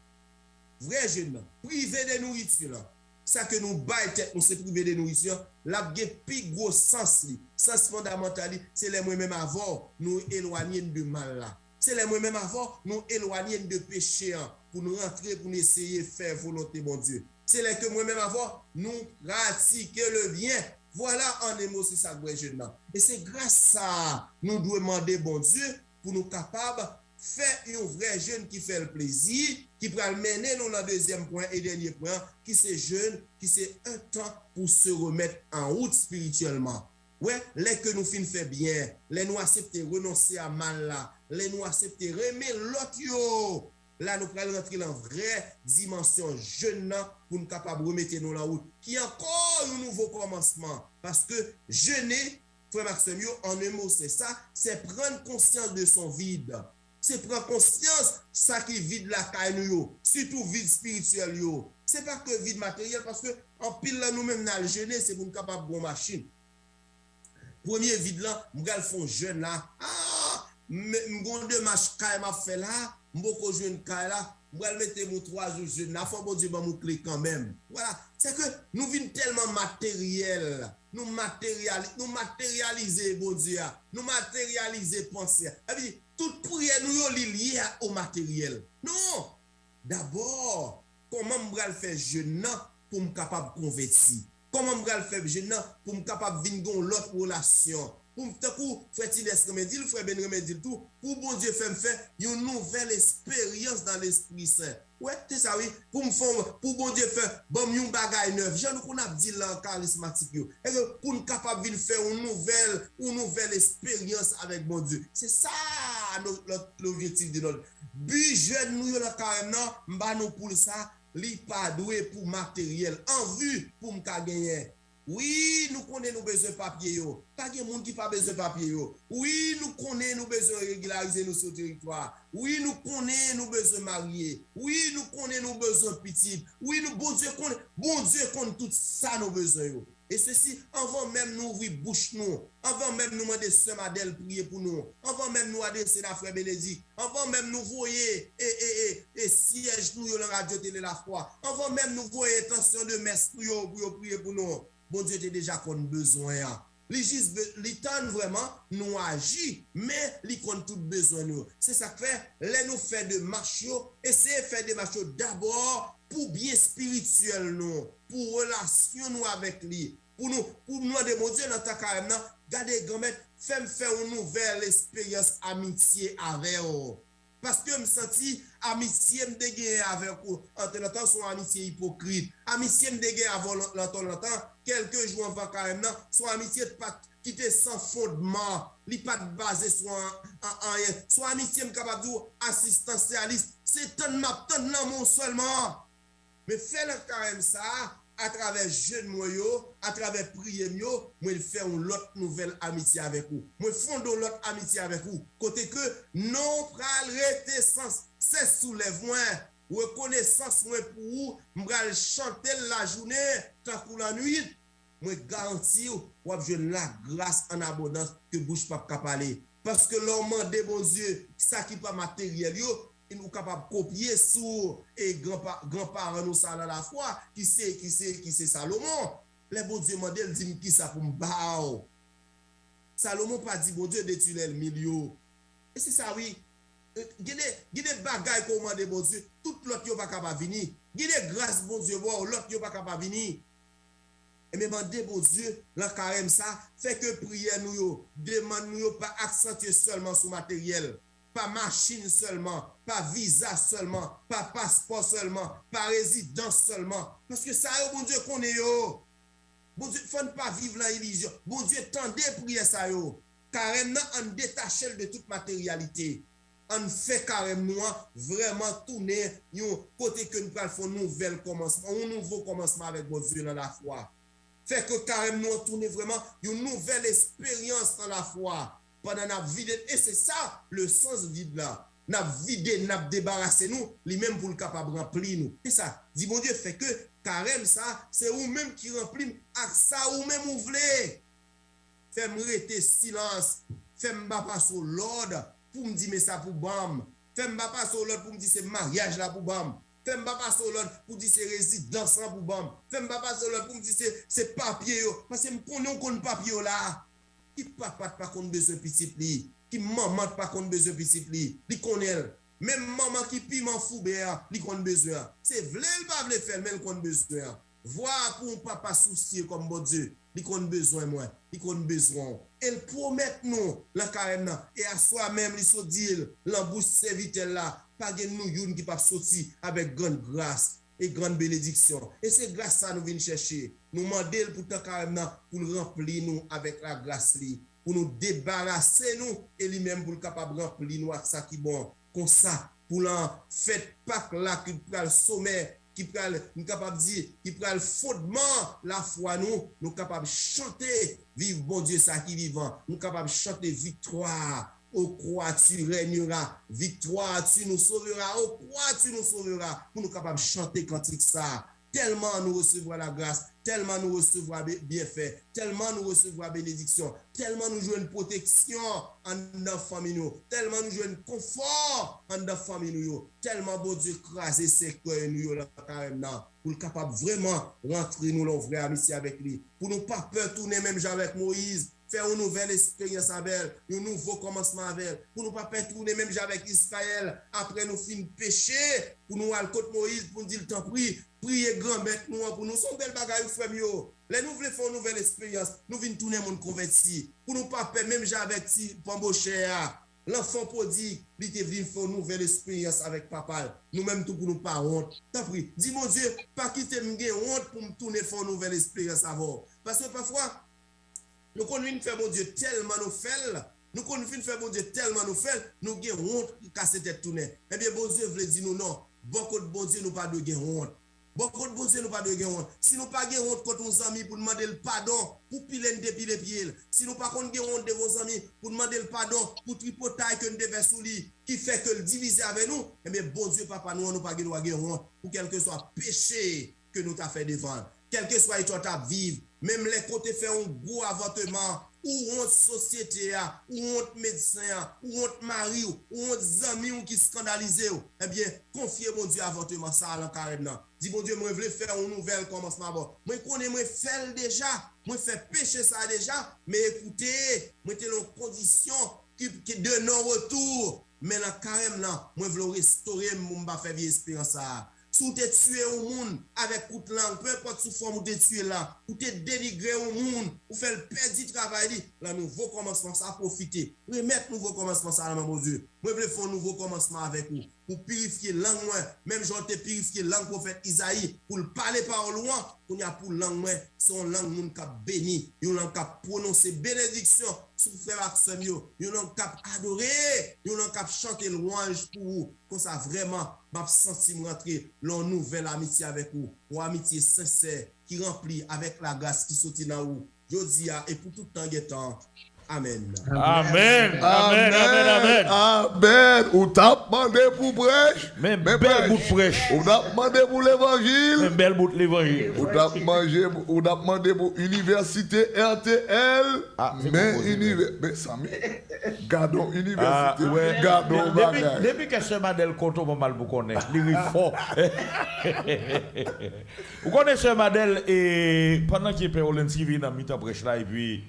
Vrè jèn nan. Prive de nouriti lan. Sa ke nou bay tèt nou, se prive de nouriti an, l ap gen pi gwo sans li. Sans fondamantal li, se lè mwen menm avè w, nou elwanye n de mal la. Se lè mwen menm avè w, nou elwanye n de peche an, pou nou rantre, pou nou eseye fè volonte Bondye. Se lè ke mwen menm avè w, nou pratike le byen. Vwala, an en mo, se sa k vrè jèn nan. E se gras sa a, nou dwe mande Bondye pou nou kapab fè yon vrè jèn ki fè l plezi, ki pral mennen nou nan dezyèm pwen e dènye pwen an, ki se jèn, ki se un temps pour se remettre en route spirituellement. Wè, lè ke nou fin fè byen, lè nou aksepte renonse a mal la, lè nou aksepte renmen lòt yo, la nou pral rantre nan vrè dimansyon jèn nan pou nou kapab remete nou nan wout, ki ankò yon nouvo kòmansman. Paske jene, frè m ak sè m yo, en un mot, c'est ça, c'est prendre conscience de son vide. Se pran konsyans sa ki vid lakay nou yo, sitou vid espirityèl yo. Se pa ke vid materyèl, paske anpil nan nou menm n al jene, se pou n kapab gon machin. Premye vid lan, m pral fè yon jèn la. Ah! M, m gon demach kay m ap fè la, m poko jwenn kay la, m pral mete m yon twa jou jèn la, fò Bondye ban m yon kle kanmenm. Vwala, se ke nou vin tèlman materyèl, nou materyali-, nou materyalize Bondye a, nou materyalize panse a. Sa vle di, tout priyè nou yo, li lye a o materyèl. Non! Dabò, kòman m pral fè jèn nan pou m kapab konvèti? Kòman m pral fè jèn nan pou m kapab vin gen yon lòt relasyon? Pou m, tankou frè Tinès renmen di l, frè Ben renmen di l tou, pou Bondye fè m fè yon nouvèl esperyans dan Lespri Sen. Wè, se sa wi, pou m fè, pou Bondye fè, ban m yon bagay nèf. Jan nou konn ap di l nan karizmatik yo. Èske pou n kapab vin fè yon nouvèl, yon nouvèl esperyans avèk Bondye? Se sa no-, lòt, lobjektif de lòt. Bi jèn nou yo nan karèm nan, m ba nou pou l sa, li pa dwe pou materyèl, anvi pou m ka genyen. Wi, nou konnen nou bezwen papye yo. Pa gen moun ki pa bezwen papye yo. Wi, nou konnen nou bezwen regilarize nou sou teritwa. Wi, nou konnen nou bezwen marye. Wi, nou konnen nou bezwen pitit. Wi, nou, Bondye konnen, Bondye konn tout sa nou bezwen yo. E sesi, anvan menm nou ouvri bouch nou, anvan menm nou mande sè Madèl priye pou nou, anvan menm nou adrese n a frè Benedik, anvan menm nou voye e, e, e, e syèj nou yo nan Radyo Tele Lafwa, anvan menm nou voye entansyon de mès nou yo pou yo priye pou nou, Bondye te deja konn bezwen an. Li jis be-, li tann vrèman nou aji, men li konn tout bezwen nou. Se sa k fè, lè nou fè demach yo, eseye fè demach yo dabò pou byen espirityèl nou, pou relasyon nou avèk li, pou nou, pou nou mande Bondye nan tan karèm nan, gade, Granmèt, fè m fè yon nouvèl esperyans amitye avè w. Paske m santi amitye m te genyen avèk ou, antanantan, se yon amitye ipokrit. Amitye m te genyen avè w lan-, lantan, lantan, kèlke jou anvan karèm nan, se yon amitye ki pa t, ki te san fondman. Li pa t baze sou an, an, anyen. Se yon amitye, m kapab di w, asistansyalis. Se tann m ap tann nan men w sèlman. Men fè nan karèm sa a, atravè jèn mwen yo, atravè priyè m yo, mwen fè yon lòt nouvèl amitye avèk ou. Mwen fonde yon lòt amitye avèk ou. Kote ke non pral rete san sès sou lèv mwen. Rekonesans mwen pou ou, m pral chante l lajounen tankou lannwit. Mwen garanti w, w ap jwenn lagras an abondans ke bouch p ap ka pale. Paske lè w mande Bondye sa ki pa materyèl yo, ou kapab kopye sou, e, granpa-, granparan nou sa nan lafwa, ki se, ki se, ki se Salomon. Lè Bondye mande l, di m kisa pou m ba w. Salomon pa di Bondye detwi lènmi l yo. E se sa wi. E, gen de, gen de bagay ke w mande Bondye, tout lòt yo pa ka pa vini. Gen de gras Bondye ba w, lòt yo pa ka pa vini. Ebyen, mande Bondye, nan karèm sa, fè ke priyè nou yo, demann nou yo pa aksantye sèlman sou materyèl, pa machin sèlman, pa viza sèlman, pa paspò sèlman, pa rezidans sèlman. Paske sa yo, Bondye konnen yo. Bondye, fò n pa viv nan ilizyon. Bondye tande priyè sa yo. Karèm nan, ann detache l de tout materyalite. Ann fè karèm nou an vrèman tounen yon kote ke n pral fè yon nouvèl kòmansman, yon nouvo kòmansman avèk Bondye nan lafwa. Fè ke karèm nou an tounen vrèman yon nouvèl esperyans nan lafwa. Pandan n ap vide, e se sa le sans vide la. N ap vide, n ap debarase nou, li menm pou l kapab ranpli nou. Se sa, di Bondye, fè ke karèm sa, se ou menm ki ranpli m ak sa ou menm ou vle. Fè m rete silans. Fè m pa pase w lòd pou m di men sa pou ban m. Fè m pa pase w lòd pou m di se maryaj la pou ban m. Fè m pa pase w lòd pou di se rezidans lan pou ban m. Fè m pa pase w lòd pou m di se, se papye yo. Paske m konnen w konn papye yo la. Ki papa t pa konn bezwen pitit li? Ki manman t pa konn bezwen pitit li? Li konnen l. Menm manman ki piman foube a, li konn bezwen an. Se vle l pa vle fè l, men l konn bezwen an. Vwa pou yon papa sousye kòm Bondye, li konn bezwen mwen, li konn bezwen w. E l pwomèt nou lan karèm nan. E aswè a menm, li sot di l lan bouch sèvitè l la, pa gen nou youn ki p ap soti avèk grann gras e grann benediksyon. E se gras sa nou vin chèche. Nou mande l pou tan karèm nan, pou l ranpli nou avèk lagras li, pou nou debarase nou, e li menm pou l kapab ranpli nou ak sa ki bon. Konsa, pou lan fèt Pak la ki pral somè, ki pral, nou kapab di, ki pral fondman lafwa nou, nou kapab chante viv Bondye sa ki vivan, nou kapab chante viktwa. Au crois tu règneras, victoire tu nous sauveras, au crois tu nous sauveras, pou nou kapab chante kantik sa. Tèlman nou resevwa lagras, tèlman nou resevwa be- byenfè, tèlman nou resevwa benediksyon, tèlman nou jwenn pwoteksyon anndan fanmi nou, tèlman nou jwenn konfò anndan fanmi nou yo, tèlman Bondye kraze sèkèy nou yo lan karèm nan, pou l kapab vrèman rantre nou lan yon vrè amitye avèk li, pou nou pa pè tounen menm jan avèk Moyiz, fè yon nouvèl esperyans avè l, yon nouvo kòmansman avè l, pou nou pa pè tounen menm jan avèk Izrayèl, apre nou fin peche, pou nou al kot Moyiz, pou n di l, tanpri, priye Granmèt nou an pou nou. Se yon bèl bagay, wi, frè m yo. Lè nou vle fè yon nouvèl esperyans, nou vin tounen moun konvèti. Pou nou pa pè, menm jan avèk ti panbochè a, lanfan pwodig, li te vin fè yon nouvèl esperyans avèk papa l. Nou menm tou, pou nou pa wont. Tanpri, di Bondye, pa kite m gen wont pou m tounen fè yon nouvèl esperyans avè w. Paske pafwa, nou konn vin fè Bondye tèlman nou fè l, nou konn vin fè Bondye tèlman nou fè l, nou gen wont pou kase tèt tounen. Ebyen, Bondye vle di nou non. Bò kot Bondye, nou pa dwe gen wont. Bò kot Bondye, nou pa dwe gen wont. Si nou pa gen wont kont yon zanmi pou n mande l padon pou pile n te pile pye l, si nou pa konn gen wont devan yon zanmi pou n mande l padon pou tripotay ke n te fè sou li, ki fè ke l divize avè nou, ebyen, Bondye, Papa nou an, nou pa gen dwa gen wont pou kèlkeswa peche ke nou ta fè devan l. Kèlkeswa eta w t ap viv, menm lè ke w te fè yon gwo avòtman, ou wont sosyete a, ou wont medsen an, ou wont mari w, ou wont zanmi w ki eskandalize w, ebyen, konfye Bondye avòtman sa a lan karèm nan. Di, Bondye, mwen vle fè yon nouvèl kòmansman avè w. Mwen konnen mwen fè l deja, mwen fè peche sa a deja, men ekoute, mwen te lan yon kondisyon ki, ki de non retou. Men lan karèm nan, mwen vle w restore m pou m pa fè vye esperyans sa a. Si w te tiye yon moun avèk kout lang, pe enpòt sou fòm ou te tiye l la, ou te denigre yon moun, ou fè l pèdi travay li, lan nouvo kòmansman sa a, pwofite. Remèt nouvo kòmansman sa a lan men Bondye. Mwen vle fè yon nouvo kòmansman avèk ou. Pou pirifye lang mwen, menm jan w te pirifye lang pwofèt Izayi, pou l pale pawòl ou an, kounye a pou lang mwen, se yon lang moun k ap beni, yon lang k ap pwononse benediksyon sou frè ak sè m yo, yon lang k ap adore, yon lang k ap chante lwanj pou ou. Konsa vrèman, m ap santi m rantre lan yon nouvèl amitye avèk ou, yon amitye sensè ki ranpli avèk lagras ki soti nan ou, jodi a e pou tout tan gen tan. Amèn. Amèn. Amèn, amèn, amèn, amèn. Amèn. Ou t ap mande pou prèch. Men bèl bout prèch. Ou t ap mande pou levanjil. Men bèl bout levanjil. Ou t ap manje, ou t ap mande pou inivèsite R T L. Men inivè, men Samy, gadon inivèsite, gadon bagay. Depi kè sè Madèl kontan, w pa mal pou konnen. Li ri fò. Ou konnen sè Madèl, e, pandan ke Pè Rolens rive nan mitan prèch la, epi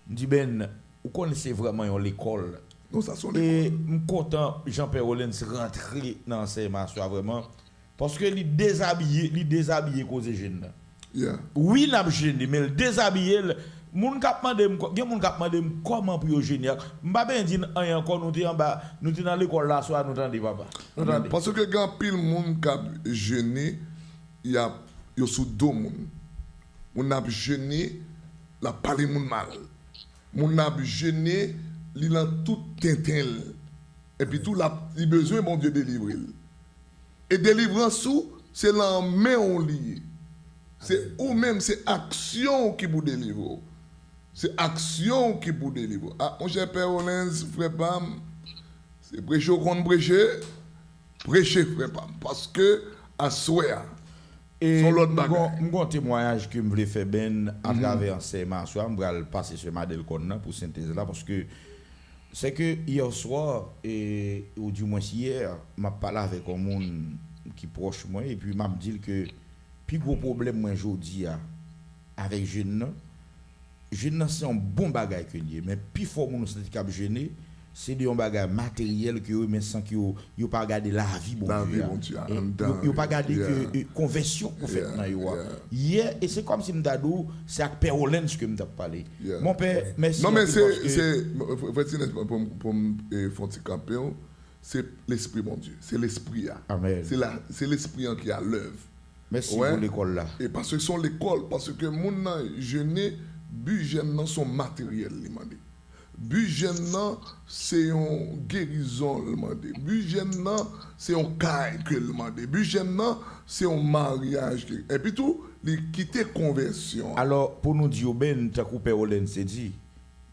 m di, Ben, ou konnen se vrèman yon lekòl. Non, sa se yon lekòl. E m kontan jan Pè Rolens rantre nan ansèyman aswè a vrèman. Paske li dezabiye, li dezabiye koze jèn nan. Wi, n ap jene, men l dezabiye l. Moun k ap mande m, gen moun k ap mande m kòman pou yo jene. M pa bezwen di n anyen ankò, nou te anba, nou te nan lekòl la aswè a, nou tande, papa. Nou tande. Paske gen anpil moun k ap jene, y ap, yo sou do moun. Moun nan ap jene, l ap pale moun mal. Moun nan ap jene, li lan tout tenten l. Epi tou, l ap, li bezwen Bondye delivre l. E delivrans ou, se nan men w li ye. Se ou menm, se aksyon w ki pou delivre w. Se aksyon w ki pou delivre w. A, monchè, Pè Rollens, frè pa m, se preche w konn preche, preche, frè pa m. Paske aswè a, se yon lòt bagay. M gon temwayaj ke m vle fè, Ben, atravè ansèyman aswè a, m pral pase sè Madèl kòn nan pou sentèz la, paske se ke yè swa, e, ou dimwens yè, m ap pale avèk yon moun ki pwòch mwen, epi m ap di l ke pi gwo pwoblèm mwen jodi a avèk jèn nan, jèn nan se yon bon bagay ke l ye, men pifò moun ou santi k ap jene, se de yon bagay materyèl ke yo renmen san ke yo, yo pa gade lavi Bondye a. Yo pa gade ke, e, konvèsyon pou fèt nan yo a. Yè, e se kòmsi m ta di w, se ak Pè Rollens ke m t ap pale. Mon pè, mèsi anpil paske. Non, men se, se, frè Tinès, pou m, pou m, e, fè yon ti kanpe w, se Lespri Bondye, se Lespri a. Amèn. Se la, se Lespri an ki alèv. Mèsi pou lekòl la. E paske se yon lekòl, paske moun nan jene, bi jèn nan se yon materyèl li mande. Bi jèn nan se yon gerizon l mande. Bi jèn nan se yon kay ke l mande. Bi jèn nan se yon maryaj ke, epi tou, li kite konvèsyon an. Alò, pou nou di yo, Ben, tankou Pè Rollens te di,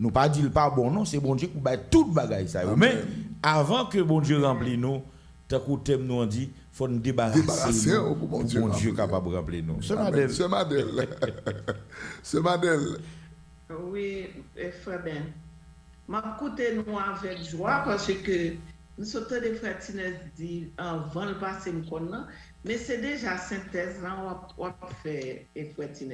nou pa di l pa bon non, se Bondye ki pou bay tout bagay sa yo. Men, avan ke Bondye ranpli nou, tankou tèm nou an di, fò n debarase nou pou Bondye kapab ranpli nou. Sè Madèl. Sè Madèl. Sè Madèl. Wi, e, frè Ben. M ap koute nou avèk jwa paske m sot tande frè Tinès di anvan l pase m konn nan, men se deja sentèz lan w ap, w ap fè, e, frè Tinès.